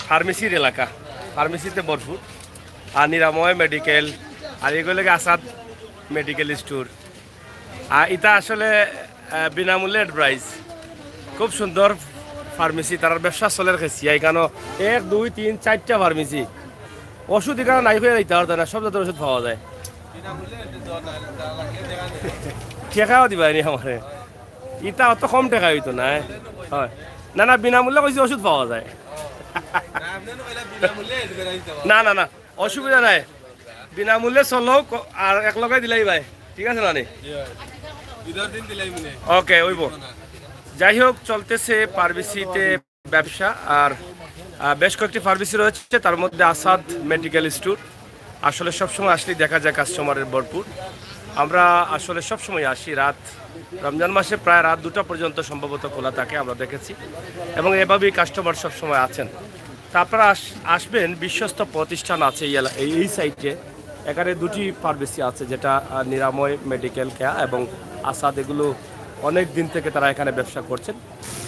ফার্মেসির এলাকা, ফার্মেসিতে ভরপুর। আর নিরাময় মেডিকেল, আর এগুলো কি আসাদ মেডিকেল স্টোর। আর ইটা আসলে, আহ, বিনামূল্যে অ্যাডভাইস। খুব সুন্দর ফার্মেসি, তারার ব্যবসা চলের খেসিয়া। এখানো এক, দুই, তিন, চাইরটা ফার্মেসি। ওষুধ এখানো নাই কইয়া যাইতা পারতা না, সব জাতর ওষুধ পাওয়া যায়। টেকাও দিবা নি আমারে? ইটা অত কম টেকা অইতো না, এ? হয়। না, না, বিনামূল্যে কইছি ওষুধ পাওয়া যায়। না, না, না, অসুবিধা নাই। বিনামূল্যে চলো, ক-, আর এক লগে দিলাই ভাই। ঠিক আছে না নি? ওকে, অইবো। যাই হোক, চলতেছে ফার্মেসিতে ব্যবসা। আর, আহ, বেশ কয়েকটি ফার্মেসি রয়েছে, তার মধ্যে আসাদ মেডিকেল স্টোর। আসলে সবসময় আসলেই দেখা যায় কাস্টমারের ভরপুর। আমরা আসলে সবসময় আসি রাত, রমজান মাসে প্রায় রাত দুটা পর্যন্ত সম্ভবত খোলা থাকে, আমরা দেখেছি, এবং এভাবেই কাস্টমার সবসময় আছেন। তা আপনারা আস-, আসবেন, বিশ্বস্ত প্রতিষ্ঠান আছে এই এলা-, এই, এই সাইডে। এখানে দুটি ফার্মেসি আছে, যেটা, আহ, নিরাময় মেডিকেল কেয়ার এবং আসাদ, এগুলো অনেক দিন থেকে তারা এখানে ব্যবসা করছেন।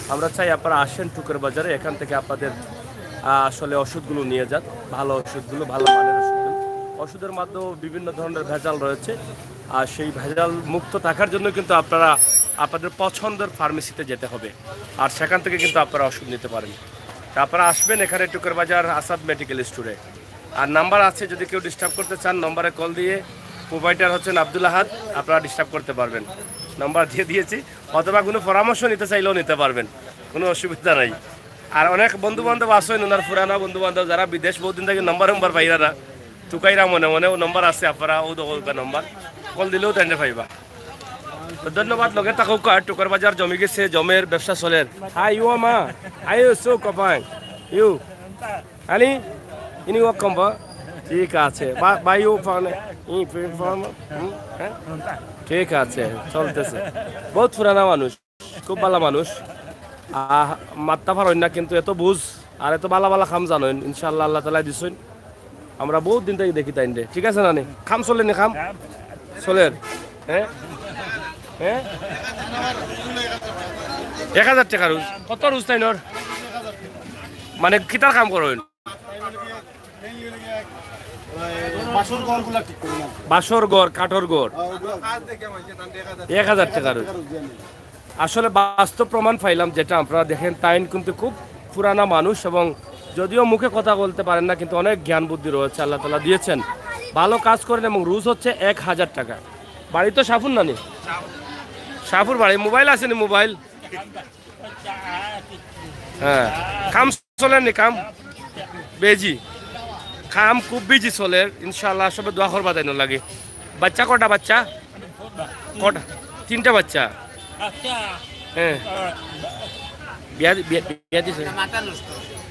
আমরা চাই আপনারা আসেন টুকের বাজারে, এখান থেকে আপনাদের, আহ, আসলে ওষুধগুলো নিয়ে যান, ভালো ওষুধগুলো, ভালো মানের ওষুধগুলো। ওষুধের মধ্যেও বিভিন্ন ধরনের ভেজাল রয়েছে, আর সেই ভেজাল মুক্ত থাকার জন্য কিন্তু আপনারা আপনাদের পছন্দের ফার্মেসিতে যেতে হবে, আর সেখান থেকে কিন্তু আপনারা ওষুধ নিতে পারেন। তা আপনারা আসবেন এখানে টুকের বাজার আসাদ মেডিকেল স্টোরে। আর নাম্বার আছে, যদি কেউ ডিস্টার্ব করতে চান, নম্বরে কল দিয়ে, প্রোভাইডার হচ্ছেন আব্দুল আহাদ, আপনারা ডিস্টার্ব করতে পারবেন, নাম্বার দিয়ে দিয়েছি। অথবা কোনো পরামর্শ নিতে চাইলেও নিতে পারবেন, কোনো অসুবিধা নাই। আর অনেক বন্ধু বান্ধব আছেন, ওনার পুরানা বন্ধু বান্ধব, যারা বিদেশ বহুদিন থেকে নাম্বার নাম্বার পাইরা না, তুকাইরা মনে মনে ও নাম্বার আছে, আপনারা ও দোকান নাম্বার কল দিলেও তাইলে পাইবা। তো ধন্যবাদ। লগে থাকউক্কা, টুকার বাজার জমি গেছে, জমের ব্যবসা চলের। Hi, you are ma? Are you so kapang? You? Ani? Ini work come ba? ঠিক আছে। বা-, বা you phone? ই, phone? হুম? হ্যাঁ? ঠিক আছে, চলতেছে। বহুত পুরানা মানুষ, খুব ভালা মানুষ। আহ, মাততা পারইন না, কিন্তু এত বুঝ আর এত ভালা ভালা কাম জানইন। ইনশাআল্লাহ, আল্লাহ তাআলায় দিছইন। আমরা বহুত দিন থাকি দেখি তাইনরে। ঠিক আছে নানি? কাম চলের নি, কাম? চলের। হ্যাঁ? হ্যাঁ? এক হাজার টেকা রুজ। কত রুজ তাইনর? মানে, কিতার কাম করইন? বাসর ঘরগুলা ঠিক করি না। বাসর ঘর, কাঠর ঘর। হ্যাঁ, ওগুলা এক হাজার টেকা রুজ। এক হাজার টেকা রুজ দিয়ে নেই। আসলে বাস্তব প্রমাণ পাইলাম, যেটা আপনারা দেখেন, তাইন কিন্তু খুব পুরানা মানুষ এবং যদিও মুখে কথা বলতে পারেন না, কিন্তু অনেক জ্ঞান বুদ্ধি রয়েছে, আল্লাহ তাআলা দিয়েছেন। ভালো কাজ করেন এবং রুজ হচ্ছে এক হাজার টাকা। বাড়ি তো শাহপুর নানি? শাহপুর বাড়ি। মোবাইল আছে নি, মোবাইল? হ্যাঁ, কাম চলের নি, কাম? বেজি। কাম খুব বেজি চলের, ইনশাআল্লাহ সবে দোয়া করবা তাইনর লাগি। বাচ্চা কটা বাচ্চা? কটা? তিনটা বাচ্চা? হ্যাঁ। বিয়া দি-, বিয়া, বিয়া দিছে?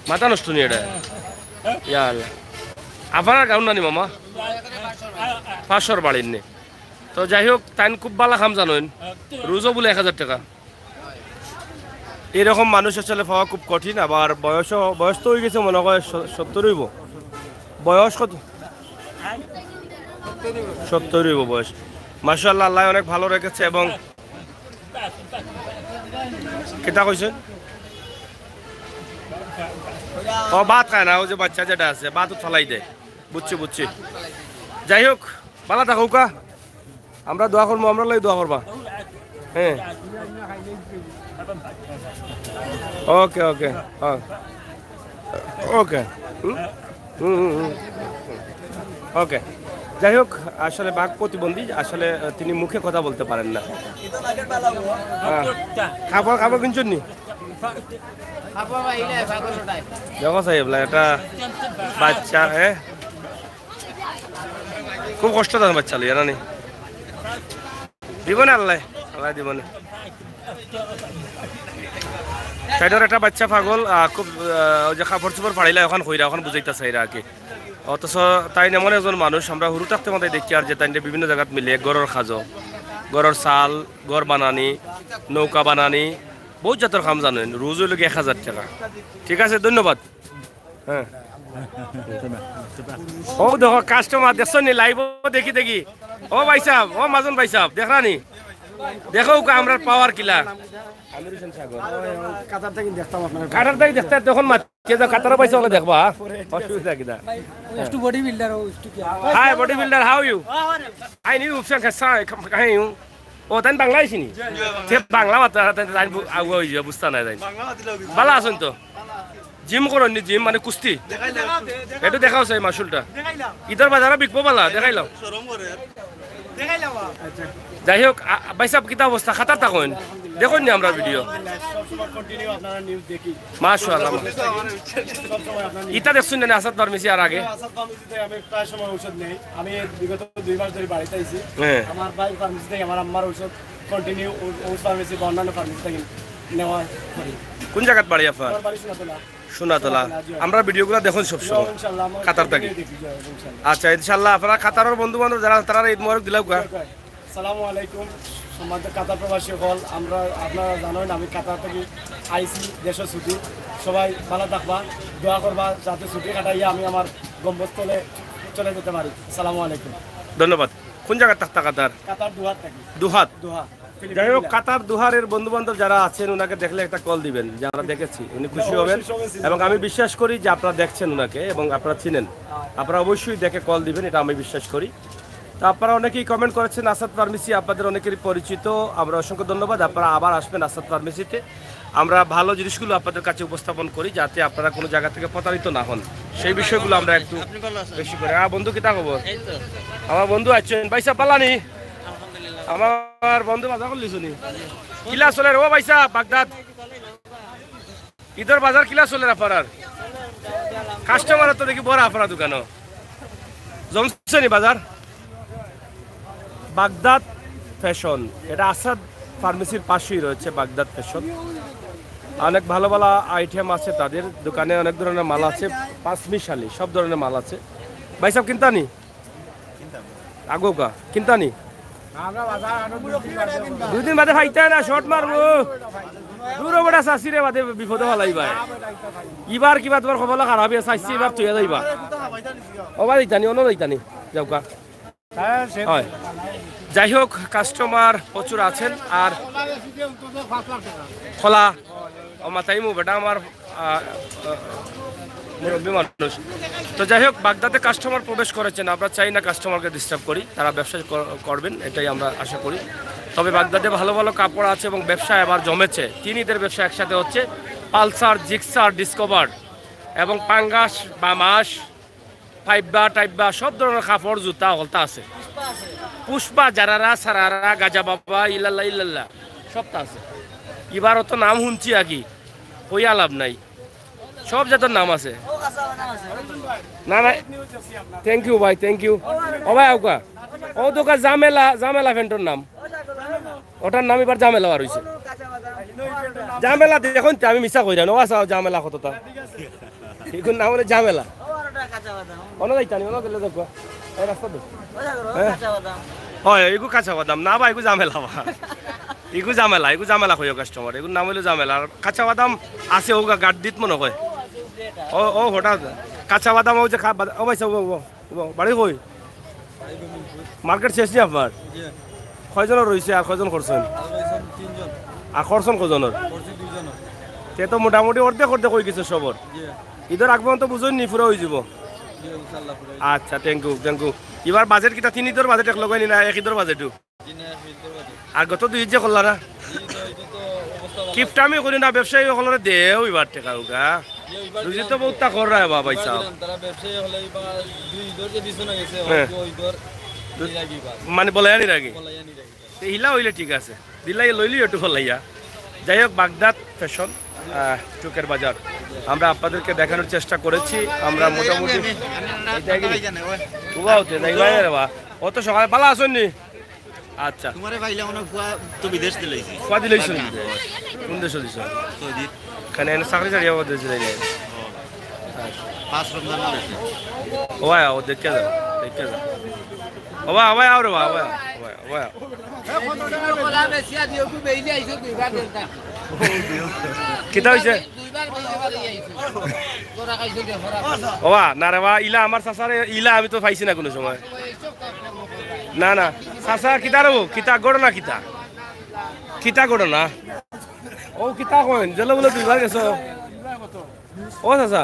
মাথা নষ্ট নি এটা? ইয়া আল্লাহ। আপনার গাঁও নানি মামা? পাঁচশোর বাড়ির নি। তো যাই হোক, তাইন খুব ভালা কাম জানইন। রুজও বুলে এক হাজার টাকা। এরকম মানুষ আসলে পাওয়া খুব কঠিন। আবার বয়সও, বয়স তো অই গেছে মনে হয় স-, সত্তর অইবো। বয়স কত? সত্তর অইবো বয়স। মাশাআল্লাহ, আল্লাহ অনেক ভালো রেখেছে। এবং কিতা কইছেন? ও ভাত খায় না, ওই যে বাচ্চা যেটা আছে, ভাত ফালাই দেয়। বুঝছি, বুঝছি। যাই হোক, ভালা থাকউক্কা। আমরা দোয়া করমু, আমরার লাগি দোয়া করবা। হ্যাঁ। ওকে, ওকে। হ্যাঁ। ওকে। হুম? হুম, হুম, হুম। ওকে। যাই হোক, আসলে বাক প্রতিবন্ধী, আসলে, আহ, তিনি মুখে কথা বলতে পারেন না। হ্যাঁ। কাপড়, কাপড় কিনছইন নি? দেখো সাহেব, লা, একটা বাচ্চা, হ্যাঁ? খুব কষ্ট তার বাচ্চা লইয়া, নানি? দিবো নে আল্লাহ, আল্লাহ দিবো নে। সাইডর একটা বাচ্চা পাগল, আহ, খুব, আহ, ওই যে কাপড় চোপড় ফাড়িলা, অখান কইরা, অখান বুঝাইতা চাইরা আর কি। অথচ তাইন এমন একজন মানুষ, আমরা হুরু থাকতে মাথায় দেখি আর যে তাইন বিভিন্ন জাগাত মিলে, ঘরর কাজও, ঘরর চাল, ঘর বানানি, নৌকা বানানি, বহুত জাতর কাম জানইন। রুজ অইলো গি এক হাজার টাকা। ঠিক আছে, ধন্যবাদ। হ্যাঁ। ও দেখো, কাস্টমার দেখছো নি? লাইভও দেখি দেখি। ও ভাই সাহেব, ও মাজন ভাই সাহেব, দেখরা নি? দেখউক্কা আমরার পাওয়ার কিলা। আমির হোসেন সাগর। কাতার থাকি দেখতাম আপনার। কাতার থাকি দেখতাম, তখন মাত-, কে যা কাতারও পাইছে, ওগুলো দেখবা, হ্যাঁ? অসুবিধা কিতা? একটু বডি বিল্ডার, ও একটু কি? Hi, body builder, how you? I need option, can say, can you? ও, তাইন বাংলাদেশি নি? তে বাংলা মাতরা, তাইন, তাইন বু-, আগুয়া অই যাইবো, বুঝতা নায় তাইন। ভালা আছইন তো? জিম করইন নি, জিম মানে কুস্তি? একটু দেখাও চাই মাসুলটা। ইধর বাজারো বিকবো ভালা, দেখাইলাও। যাই হোক, আ, ভাই সাহেব, কিতা অবস্থা? কাতার থাকইন? দেখইন নি আমরার ভিডিও? সবসময় continue আপনারা নিউজ দেখি। মাশাআল্লাহ। সবসময় আপনার নিউজ। ইটা দেখছইন নি আসাদ ফার্মেসি আর আগে? আসাদ ফার্মেসিতে আমি প্রায় সময় ঔষধ নেই। আমি বিগত দুই মাস ধরে বাড়িতে আইছি। হ্যাঁ। আমার ভাই ফার্মেসি থেকে আমার আম্মার ঔষধ কন্টিনিউ ও-, ওই ফার্মেসি বা অন্যান্য ফার্মেসি থেকে নেওয়া করি। কোন জাগাত বাড়ি আপনার? আমার বাড়ি সোনাতলা। সোনাতলা। সোনাতলা, জি। আমরা ভিডিওগুলো দেখুন সব সময়। ইনশাআল্লাহ, আমরা কাতার থাকি। ভিডিও দেখি, জি, ইনশাআল্লাহ। আচ্ছা, ইনশাআল্লাহ আপনারা কাতারের বন্ধু বান্ধব যারা, তারা ঈদ মোবারক দিলাউক্কা। ওকে, ওকে। আসসালামু আলাইকুম। সম্মানিত কাতার প্রবাসী হল, আমরা, আপনারা জানেন আমি কাতার থেকে আইছি, দেশে ছুটি। সবাই ভালো থাকবা, দোয়া করবা যাতে ছুটি কাটাইয়া আমি আমার গন্তব্যস্থলে চলে যেতে পারি। আসসালামু আলাইকুম। ধন্যবাদ। কোন জাগাত থাকতা কাতার? কাতার দুহাত থাকি। দুহাত। দুহা। যাই হোক, কাতার দুহারের বন্ধু বান্ধব যারা আছেন, ওনাকে দেখলে একটা কল দিবেন, যে আমরা দেখেছি, উনি খুশি হবেন। অবশ্যই সবাই চিনবেন। এবং আমি বিশ্বাস করি যে আপনারা দেখছেন ওনাকে এবং আপনারা চিনেন। আপনারা অবশ্যই দেখে কল দিবেন, এটা আমি বিশ্বাস করি। তো আপনারা অনেকেই কমেন্ট করেছেন, আসাদ ফার্মেসি আপনাদের অনেকেরই পরিচিত, আমরা অসংখ্য ধন্যবাদ। আপনারা আবার আসবেন আসাদ ফার্মেসিতে, আমরা ভালো জিনিসগুলো আপনাদের কাছে উপস্থাপন করি, যাতে আপনারা কোনো জায়গা থেকে প্রতারিত না হন, সেই বিষয়গুলো আমরা একটু বেশি করে। আহ, বন্ধু, কিতা খবর? আমার বন্ধু আছেন, ভাই সাহেব, পালানি? আমার বন্ধু বাজার করলি শুনি। কিলা চলের ও ভাই সাহেব, বাগদাদ? ইধর বাজার কিলা চলের আপনার? কাস্টমার তো দেখি বড় আপনার দোকানো। জমছে নি বাজার? বাগদাদ ফ্যাশন, এটা আসাদ ফার্মেসির পাশেই রয়েছে বাগদাদ ফ্যাশন। অনেক ভালো ভালো আইটেম আছে তাদের দোকানে, অনেক ধরনের মাল আছে, পাঁচমিশালি সব ধরনের মাল আছে। ভাই সাহেব, কিনতা নি? আগোকা কিনতা নি? দুই দিন বাদে ফাইতায় না, শর্ট মারবো। দূর বেটা, চাচিরে বাদে বিপদে ফালাইবায়। ইবার কিবা তুমার কপাল খারাপ অইয়া চাইছি, ইবার তুইয়া যাইবা। ওবা যাইতা নি, অনো যাইতা নি, যাউক্কা। হয়। যাই হোক, কাস্টমার প্রচুর আছেন। আর খোলা, ও মাতাইমু বেটা আমার, আহ, আহ, মুরব্বী মানুষ। তো যাই হোক, বাগদাদে কাস্টমার প্রবেশ করেছেন, আমরা চাই না কাস্টমারকে ডিস্টার্ব করি, তারা ব্যবসা কর-, করবেন, এটাই আমরা আশা করি। তবে বাগদাদে ভালো ভালো কাপড় আছে এবং ব্যবসা এবার জমেছে, তিন ঈদের ব্যবসা একসাথে হচ্ছে। পালসার, জিক্সার, ডিসকভার এবং পাঙ্গাস, বামাস, পাইব্বা টাইব্বা, সব ধরনের কাপড়, জুতা হকলতা আছে। পুষ্পা, জারারা, সারারা, গাজা বাবা, ইল্লাল্লাহ ইল্লাল্লাহ, সবতা আছে। ইবার অত নাম হুনছি আগে, কইয়া লাভ নাই, সব জাতর নাম আছে। না না, থ্যাংক ইউ ভাই, থ্যাংক ইউ। ও ভাই, আউক্কা, ও দোকান জামেলা, জামেলা ফ্যান্টর নাম। ওটার নাম ইবার জামেলা বার অইছে। জামেলা দেখইন তে, আমি মিছা কইরাম না, ও আচ্ছা, জামেলা কততা। ইগুর নাম অইলে জামেলা। অনো যাইতা নি, অনো গেলে দেখবা। এই রাস্তা দে। হ্যাঁ? হয়, ইগু কাঁচা বাদাম। না বা, ইগু জামেলা বা। ইগু জামেলা, ইগু জামেলা কইও কাস্টমার। ইগুর নাম অইলো জামেলা। আর কাঁচা বাদাম আছে, ও গা-, গাড্ডিত মনো কয়। ও, ও, হঠাৎ। কাঁচা বাদাম, ও যে খা-, বাদা-, ও ভাই সাহেব, ও, ও। বাড়ি কই? মার্কেট শেষ নি আপনার? জি। কয়জনর রইছে আর কয়জন করছইন? আর রইছে তিনজন। আর করছইন কয়জনর? করছি দুইজনর। তে তো মোটামুটি অর্ধেক অর্ধেক অই গেছে সবর। জি। ইদর আগ পর্যন্ত বুঝইন নি পুরা অই যিবো? জি, ইনশাআল্লাহ পুরা অই যিবো। আচ্ছা, thank you, thank you। ইবার বাজেট কিতা তিন ইদর বাজেট এক লগে নি না এক ইদর বাজেটও? জি না, এক ইদর বাজেট। আর গত দুই ইদ যে করলা না? জি, তো ইদর তো অবস্থা ভালা। কিপটামি করি না, ব্যবসায়ী অকলরে দেও ইবার টেকা উগা। জি, ইবার রুজি তো দিলাম। বউততা কররা বা ভাই সাহেব। দিলাম, তারা ব্যবসায়ী অকলে ইবার দুই ইদর যে দিছে না গেছে, হ্যাঁ। হয়তো ইদর দিলাই দিবা। মানে বলাইয়া নি রাখি? বলাইয়া নি রাখি। তে হিলা অইলে ঠিক আছে, দিলাই লইলি একটু বলাইয়া। যাই হোক, বাগদাদ ফ্যাশন, আহ, চুকের বাজার, আমরা আপনাদেরকে দেখানোর চেষ্টা করেছি। আমরা মোটামুটি এটা কি? উবা হতে যাই ভাই রে বা। অত সকালে ভালা আছইন নি? আচ্ছা। তোমারে পাইলে মনে হয় ফুয়া তো বিদেশ দিলাইছি। ফুয়া দিলাইছো নি? কোন দেশো দিছো? সৌদি। কেনে এনে চাকরি ছাড়িয়া বিদেশ দিলাই নি? পাঁচ রমজান ধরে। ও ভাই, ও দেখে যাও, দেখে যাও। ও ভাই, ও ভাই, আও রে ভাই, ও ভাই, ও ভাই, ও ভাই। কিতা অইছে? ও বা, না রে বা, ইলা আমার চাচারে, ইলা আমি তো পাইছি না কোনো সময়। না, না, চাচা, কিতা রে ও? কিতা ঘটনা কিতা? কিতা ঘটনা? ও কিতা কইন? জেলে বুলে দুইবার গেছো? ও চাচা,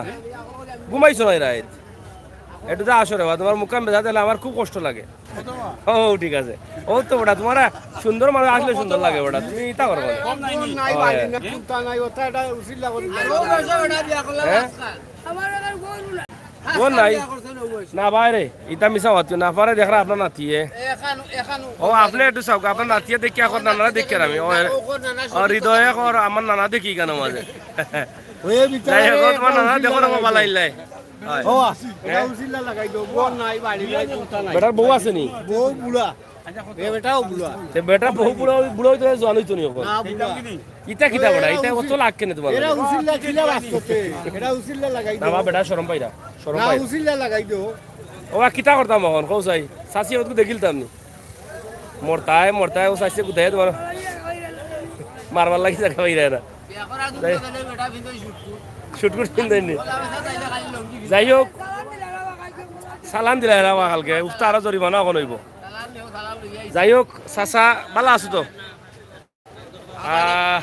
ঘুমাইছো নাই রাইত? একটু যা আসো রে বা, তোমার মুখখান বেজা দিলে আমার খুব কষ্ট লাগে। ও, ঠিক আছে। ও তো বেটা, তোমার সুন্দর মানুষ আসলে সুন্দর লাগে বেটা, তুমি ইতা করো না। নাই, ও, বাড়ি হ্যাঁ। না, কুন্তা নাই, ওটা এটা উচিত লাগে। হ্যাঁ? ও নাই। না বাইরে, ইতা মিছা মাতিও না, পারে দেখরা আপনার নাতিয়ে। ও, আপনি একটু চাউক, আপনার নাতিয়ে দেখি এখন নানা দেখি আর আমি। ও, ও, হৃদয়ে এখন আমার নানা দেখি কেন মাঝে। যাই হোক, তোমার নানা দেখো না, বাবা লাইলাই। হয়। ও, এটা হ্যাঁ? উচিল্লা লাগাই দেও, বউ নাই, বাড়ি নাই, কুন্তা নাই। বেটার বউ আছে নি? বউ বুড়া। এ বেটাও বুড়া। তে বেটা বউ বুড়া, বুড়া অইতো না, জোয়ান অইতো নি এখন। না, বুড়া। ইটা কিতা বেটা? ইটা অত লাগ কেনে তোমার? এরা উচিল্লা কিলা বাঁচতে? এরা উচিল্লা লাগাই না, দেও। বা বেটা শরম পাইরা, শরম না, পাইরা। উচিল্লা লাগাই দেও। ও, বা কিতা করতাম এখন, কও চাই? চাচি অতটুকু দেখিলতাম নি। মরতায়, মরতায়, ও চাইছে কোথায় তোমার? মারবার লাগি জাগা পাইরা না। শুটকুট কিনতে নি? যাই হোক, চালান দিলা এরা কালকে, উফতা আরো জরিমানা অখন অইবো। যাই হোক, চাচা, ভালা আছো তো? আহ,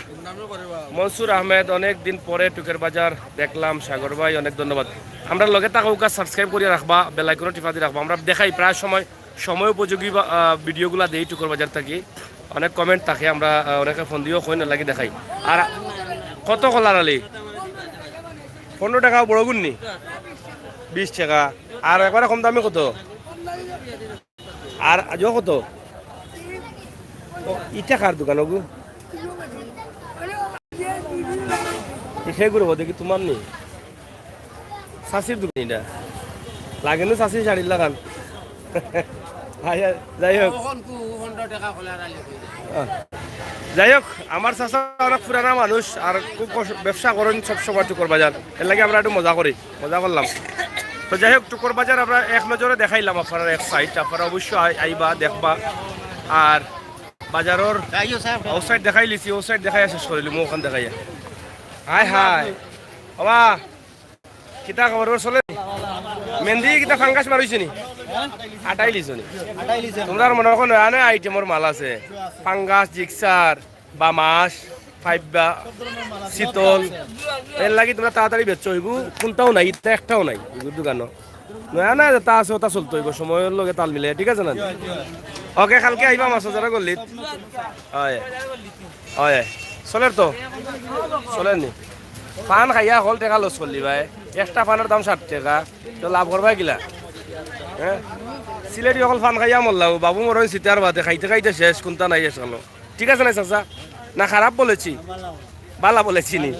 মনসুর আহমেদ, অনেক দিন পরে টুকের বাজার দেখলাম, সাগর ভাই, অনেক ধন্যবাদ। আমরার লগে থাকউক্কা, subscribe করিয়া রাখবা, bell icon ও টিপা দি রাখবা। আমরা দেখাই প্রায় সময়, সময় উপযোগী বা, আহ, video গুলা দেই টুকের বাজার থাকি। অনেক comment থাকে, আমরা, আহ, অনেকে ফোন দিও কইন, এর লাগি দেখাই। আর কত কলার আলি? পনেরো টেকা বড় গুণ নি? বিশ টেকা। আর একবারে কম দামি কত? আর আজও কত? ও, ইটা কার দোকান ওগু? ইটা গুরু দেখি তোমার নি? চাচির দোকান ইটা। লাগে না চাচির শাড়ির লাখান? আচ্ছা, যাই হোক। তখন কু পনেরো টাকা খোলা রাখলে কই? আহ, যাই হোক, আমার চাচা অনেক পুরানা মানুষ, আর খুব কষ-, ব্যবসা করইন সব সময় টুকর বাজার, এর লাগি আমরা একটু মজা করি, মজা করলাম। তো যাই হোক, টুকর বাজার আমরা এক নজরে দেখাইলাম আপনারা এক সাইড, আপনারা অবশ্যই আই-, আইবা, দেখবা। আর বাজারর ও সাইড দেখাইলিছি, ও সাইড দেখাইয়া শেষ করিলিমু, ওখান দেখাইয়া। হায় হায়, বাবা, কিতা খবর, ওর চলে? মেহেন্দি কিতা ফাঙ্গাস মারইছে নি? আটাই লিছো নি? তোমরার মনে অয় নয়া নয়া আইটেমর মাল আছে, ফাঙ্গাস, জিক্সার, বামাস, ফাইব্বা, শীতল। এর লাগি তোমরা তাড়াতাড়ি বেচছো, অইবো কোনটাও নাই, ইতা একটাও নাই ইগুর দোকানো। নয়া নয়া যেটা আছে, ওটা চলতো অইবো, সময়র লগে তাল মিলে, ঠিক আছে না? ওকে, কালকে আইবা মাছ বাজারো গল্লিত। অয়। অয়, অয়। চলের তো? চলের নি? পান খাইয়া হকল টেকা লস করলি ভাই। একটা পানর দাম ষাট টেকা। তো লাভ করবা কিলা? হ্যাঁ? সিলেটি হকল পান খাইয়া মরলা। ও বাবু মরইন চিতার বাদে খাইতে খাইতে শেষ, কুন্তা নাই শেষ হলো। ঠিক আছে না চাচা? না খারাপ বলেছি? বালা বলেছি নি?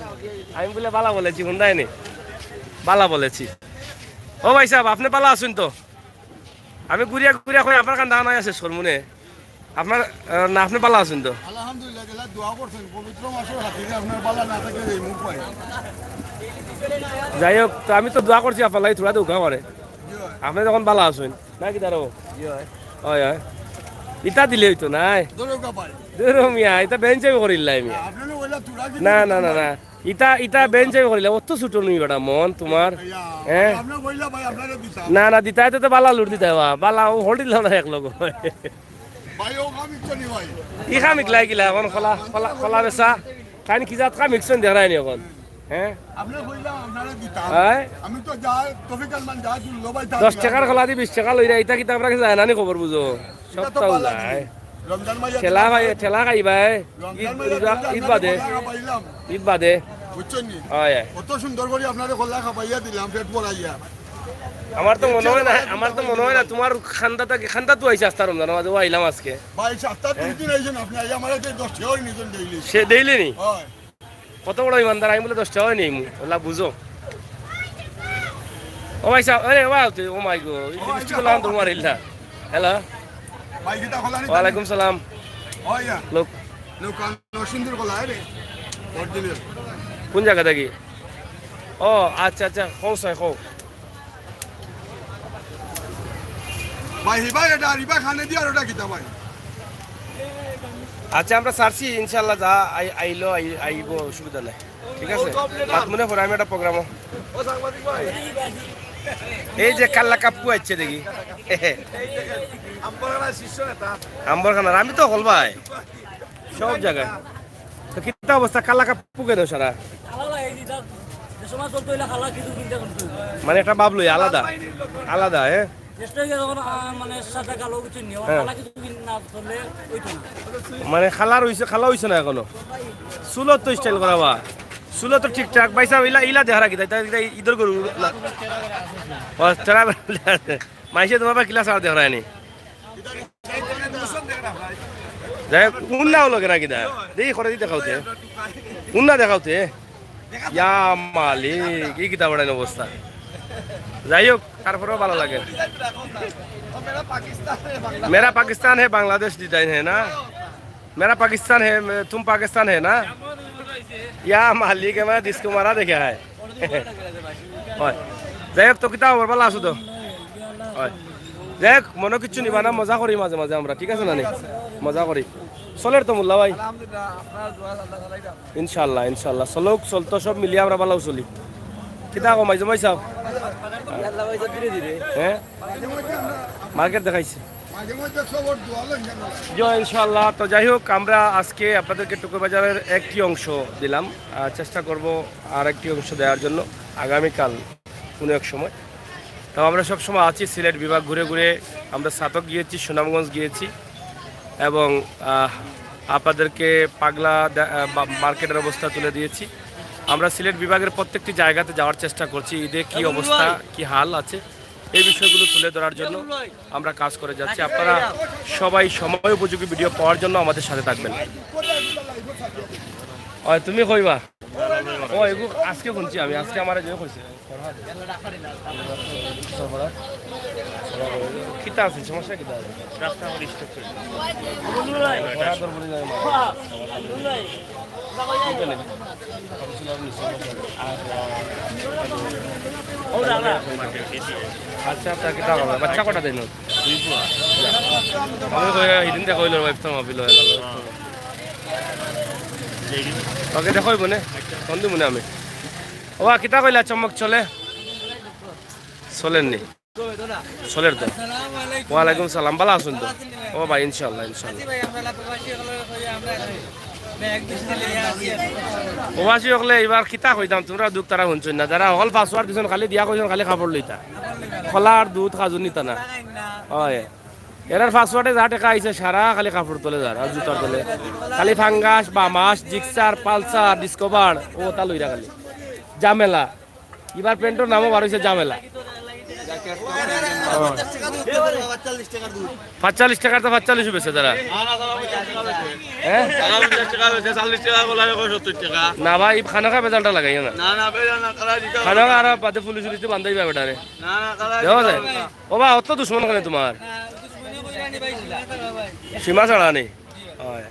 আমি বুলে বালা বলেছি, হুন্দায় নি? বালা বলেছি। ও ভাই সাহেব, আপনে বালা আছইন তো? আমি ঘুরিয়া ঘুরিয়া কই, আপনার কান্দা নাই আছে সরমুনে। আপনার, আহ, না, আপনে বালা আছইন তো? আলহামদুলিল্লাহ, যেলা দোয়া করছেন, পবিত্র মাসর খাতিরে আপনার বালা না থাকলে এই মুখ পাই। যাই হোক, তো আমি তো দোয়া করছি আপনার লাগি, থুড়া দোয়া করে। জি অয়। আপনে যখন বালা আছইন, না কিতা রে? জি অয়। অয়, অয়। ইতা দিলে অইতো নায়। ধরো কা ভাই। ধরো মিয়া, ইতা বেঞ্চামি করিলাই মিয়া। আপনার ওইলা থুড়া কি না, না, না, না। ইতা, ইতা বেঞ্চামি করিলা, অত ছোট নি বেটা মন তোমার। ইয়া, হ্যাঁ? আপনার ওইলা ভাই, আপনারে দিতাম। না, না, দিতায় তো, তো বালা লুট দিতায় বা। বালা, ও হল দিলাম না এক লগে। ভাই, ও কাম ইচ্ছা নি ভাই। ই কাম ইকলা কিলা, এখন খোলা, খোলা, খোলা বেচা। তাইন কি জাত কাম ইকছইন দেখরায় নি এখন? হ্যাঁ? আপনি কইলাম আপনারা দিতাম। হ্যাঁ? আমি তো যা তফিক আলমান যা দিল ভাই তা দশ দিলাম। টেকার খোলা দি বিশ টেকা লইরা, ইতা কিতা আমরা কাছে যায় না নি খবর বুঝো? ইটা তো সপ্তাহ বালা যায়। দিন। রমজান মাইয়া ঠেলা দিলাম। ভাই, ঠেলা খাই ভাই। রমজান ঈদ, মাইয়া রোজা, দিলাম, ঈদ আপনারা বাদে। খোলা খাবাইলাম। ঈদ বাদে। বুঝছেন নি? হয়, হয়। অত সুন্দর করি আপনারে খোলা খাবাইয়া দিলাম, পেট ভরাইয়া। আমার তো মনে হয় না, আমার তো মনে হয় না তোমার খান্দা থাকি, খান্দা তো আইছে আস্তা রমজান, আমাদের আইলাম আজকে। ভাই, সপ্তাহ দুই দিন আইছেন আপনি, আইয়া আমার কাছে দশ টেকা নিছেন ডেইলি। সে ডেইলি নি? হয়। কত বড় ইমানদার, আমি বুলে দশ টেকা নিমু, ওলা বুঝো। ও ভাই সাহেব, আরে বাহ, তুই, ও মাই গো, এই ও ভাই লিপস্টিক সাহেব। গুলো আনতো মারিল না। হ্যালো। ভাই, কিতা খোলা নি? ওয়ালাইকুম সালাম। ওই ইয়া। লোক। লোক নরসিংদীর খোলা, আরে। অরিজিনাল। কোন জায়গা থাকি? ও, আচ্ছা, আচ্ছা, কও সাই, কও। ভাই, হিবা এটা, হিবা খানে দিয়া আর ওটা কিতা ভাই? আচ্ছা, আমরা ছাড়ছি, ইনশাআল্লাহ, যা আই-, আইলো, আই-, আইবো, অসুবিধা নাই। ঠিক আছে? হাত মনে পড়ে, আমি একটা প্রোগ্রামও। এই যে কাল্লা কাপ্পু আইছে দেখি। আম্বরখানার, আমি তো হল ভাই। সব জায়গায়। তো কিতা অবস্থা? কাল্লা কাপ্পু কেন সারা? আলাদা এই যে তার যে সময় চলতে হইলে খালা কিছু চিন্তা করতে হইবে। মানে একটা ভাব লই আলাদা। আলাদা, হ্যাঁ? চেষ্টা হয়ে গেছে যখন, আহ, মানে সাদা কালো কিছু নিয়ে, হ্যাঁ। খালা কিছু কিন-, না করলে হইতো না। মানে খালা রইছে, খালা হইছে না এখনো। চুলো তো স্টাইল করা বা। চুলো তো ঠিকঠাক। ভাই সাহেব, ইলা, ইলা দেখা রাখি, তাই, তাই, তাই ইদর গরু না। ও, তারা মাইসে তোমার বা কিলা সার দেখা রাখি নি। যাই হোক, উন্না হলো কেনা কিনা? দেখি, করে দিতে খাওতে। উন্না দেখাওতে। ইয়া মালিক, এই কিতা বড়াইন অবস্থা। যাই হোক, তারপরেও ভালো লাগে। মেরা পাকিস্তান হে বাংলাদেশ ডিজাইন হে না? মেরা পাকিস্তান হে, মে-, তুম পাকিস্তান হে না? ইয়া মালিক, এ মানে ডিস্কো মারা দেখে হায়। হয়। যাই হোক, তো কিতা খবর? ভালা আছো তো? হয়। যাই হোক, মনো কিচ্ছু নিবা না, মজা করি মাঝে মাঝে আমরা, ঠিক আছে না নি? মজা করি। চলের তো মোল্লা ভাই। আলহামদুলিল্লাহ, আপনার দোয়া আল্লাহ তাআলাই দাও। ইনশাআল্লাহ, ইনশাআল্লাহ। চলুক, চলতো সব মিলিয়ে আমরা ভালাও চলি। কিতা কো, মাইজু ভাই সাহেব? আল্লাহ ভাই, ধীরে ধীরে। হ্যাঁ? মার্কেট দেখাইছি। জি, ইনশাআল্লাহ। তো যাই হোক, আমরা আজকে আপনাদেরকে টুকুর বাজারের একটি অংশ দিলাম। আহ, চেষ্টা করব আর একটি অংশ দেওয়ার জন্য আগামীকাল কোনো এক সময়। তো আমরা সব সময় আছি সিলেট বিভাগ ঘুরে ঘুরে। আমরা ছাতক গিয়েছি, সুনামগঞ্জ গিয়েছি এবং, আহ, আপনাদেরকে পাগলা দে-, আহ, বা-, মার্কেটের অবস্থা তুলে দিয়েছি। আমরা সিলেট বিভাগের প্রত্যেকটি জায়গাতে যাওয়ার চেষ্টা করছি, ঈদে কী অবস্থা, কী হাল আছে, এই বিষয়গুলো তুলে ধরার জন্য আমরা কাজ করে যাচ্ছি। আপনারা সবাই সময় উপযোগী ভিডিও পাওয়ার জন্য আমাদের সাথে থাকবেন। অয়, তুমি কইবা? ও, এগু আজকে হুনছি আমি, আজকে আমার যে কইছে। কিতা আছে, সমস্যা কিতা আছে? রাস্তা আমার স্টপ চলছে। ওরা তোর বলে যাবে, মা। আচ্ছা, আচ্ছা, কিতা হবে? বাচ্চা কটা দিন? আমি কই, হিদিন দেখা হইল, ওয়াইফ তো মাফিল হয়ে গেল। ওকে, দেখা হইব নে। ফোন দিব নে আমি। ওবা, কিতা কইলা, চমক চলে? চলের নি? চলের তো। ওয়ালাইকুম সালাম, ভালা আছইন তো? ও ভাই, ইনশাআল্লাহ, ইনশাআল্লাহ। প্রবাসী হকলে এবার কিতা কইতাম, তোমরা দুখ তারা হুনছইন না। যারা হকল পাসওয়ার্ড দিছইন, খালি দিয়া কইছইন, খালি কাপড় লইতা। কলা আর দুধ খাজু নিতা না। হয়। এরার পাসওয়ার্ডে যা টেকা আইছে, সারা খালি কাপড় তলে যার, আর জুতার তলে। খালি ফাঙ্গাস, বামাস, জিক্সার, পালসার, ডিসকভার, ও তা লইরা খালি। ঝামেলা। ইবার প্যান্টর নামও বার হইছে ঝামেলা। পাঁচচল্লিশ টাকার তো পাঁচচল্লিশ বেচে তারা। হ্যাঁ? না ভাই, খানোখা বেজালটা লাগাইও না। খানোখা আর বাদে পুলিশ উলিশ বান্ধাইবা বেটারে। দেখো যে, ও বা, অত দুশমন কেনে তোমার? সীমা ছাড়া নেই। হয়।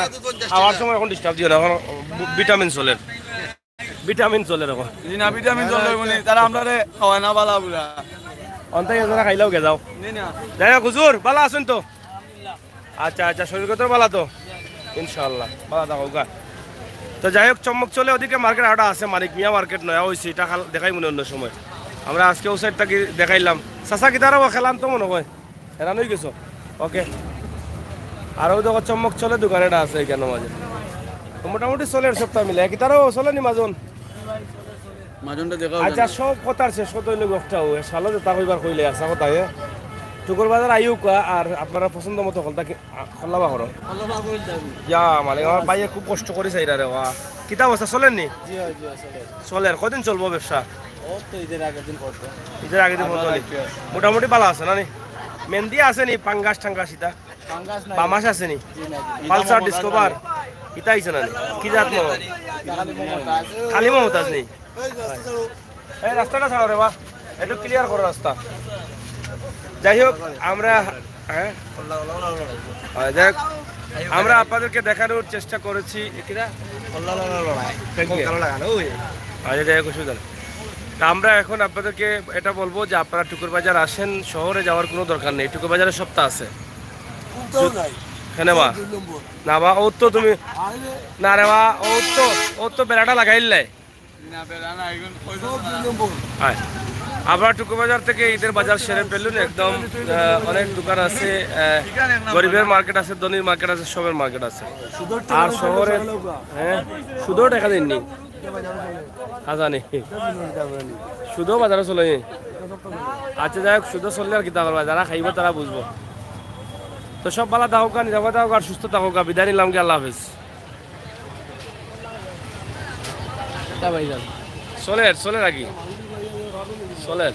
না, খাওয়ার সময় এখন ডিস্টার্ব দিও না, এখন ভিটামিন চলের। ভিটামিন চলের এখন। জি না, ভিটামিন চলের মানে, তারা আমরারে খাওয়ায় না, বালা বুড়া। অন্তাই এজনা খাইলাও গে যাও। জি না। যাই হোক, হুজুর, ভালা আছইন তো? আচ্ছা, আচ্ছা, শরীর কত ভালা তো? ইনশাআল্লাহ, ভালা থাকো গা। তো যাই হোক, চমক চলে ওদিকে মার্কেট আরোটা আছে, মানিক মিয়া মার্কেট নয়া হইছে, এটা খাল-, দেখাই মনে অন্য সময়। আমরা আজকে ও সাইড থাকি দেখাইলাম। চাচা কিতারা ও খেলান তো মনে হয়। হেরান হয়ে গেছো? ওকে। আর ওই দেখো, চমক চলে দোকান এটা আছে এখানে মাঝে। তো মোটামুটি চলের সপ্তাহ মিলে। কিতারাও চলেনি মাজন? মাজনটা দেখা হইল আচ্ছা, না। সব কথার শেষ কথা হইলো গফটা ও, শালো যেটা কইবার কইলে, আসা কথা, এ। টুকুর বাজার আইউকা, আর আপনারা পছন্দ মতো হকলতা কি, আ, খল্লাবা করো। খল্লাবা কইল যাবি। ইয়া, মালিক, আমার ভাইয়ে খুব কষ্ট করি চাইরা রে, ওয়া। কিতা অবস্থা, চলের নি? জি, হয়, জি, হয়, চলের। চলের, কদিন চলবো ব্যবসা? ও তো ঈদের আগের দিন করতো। ঈদের আগের দিন আর করতো ভালো নি? লাগছে। মোটামুটি ভালো আছে না নি? মেহেন্দি আছে নি, পাঙ্গাস টাঙ্গাস ইতা? পাঙ্গাস নাই। বামাস আছে নি? জি, নাই। Pulsar, discover? ইতা আইছে না নি? কি জাত মনে? খালি মমতাজ। খালি মমতাজ নি? এই রাস্তাটা ছাড়ো রে বা, একটু ক্লিয়ার করো রাস্তা। যাই হোক, আমরা, হ্যাঁ? হয়, যাই হোক, আমরা আপনাদেরকে দেখানোর চেষ্টা করেছি। এ কিরা? Thank you। আচ্ছা, যাই হোক, অসুবিধা নেই। তা আমরা এখন আপনাদেরকে এটা বলবো যে আপনারা টুকুর বাজার আসেন, শহরে যাওয়ার কোনো দরকার নেই, টুকুর বাজারে সবটা আছে। কোনটাও নাই। কেনে বা? সব দুই নম্বর। না বা, ও তো তুমি, আরে। না রে বা, ও তো, ও তো বেড়াটা লাগাইল নাই। না, বেড়া না, এখন পয়সা সব দুই নম্বর। হয়। আমরা টুকুর বাজার থেকে ঈদের বাজার সেরে ফেলুন, একদম, আহ, অনেক দোকান আছে, আহ, গরিবের মার্কেট আছে, ধনীর মার্কেট আছে, সবের মার্কেট আছে। সুদর আর টেকা শহরে, চলে গা। হ্যাঁ, সুদও টেকা দেননি। খাজা নেই। সুদও বাজারে চলে। আচ্ছা, যাই হোক, সুদও চললে আর কিতা করবা, যারা খাইবা তারা বুঝবো। তো সব ভালা থাকউক্কা, নিরাপদ থাকউক্কা, আর সুস্থ থাকউক্কা। বিদায় নিলাম গি, আল্লাহ হাফেজ। চলের, চলের আর কি। চলের।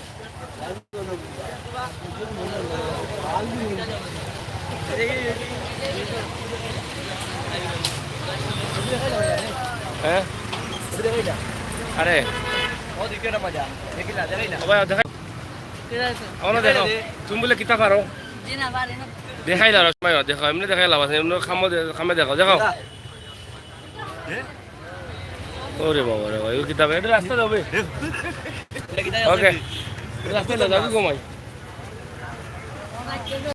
হ্যাঁ? আরে। ও ভাই, দেখাই। ঠিক আছে। আমরা দেখাও। তুমি বলে কিতা পারো? জি না, পারি না। দেখাই দাও, সময় দেখাও, এমনি দেখাই লাভ আছে, এমনি খামো দে-, খামে দেখাও, দেখাও। ওরে বাবা রে বাবা, ও কিতা, এটা রাস্তা যাবে। ওকে। রাস্তা যাবে, ঘুমাই।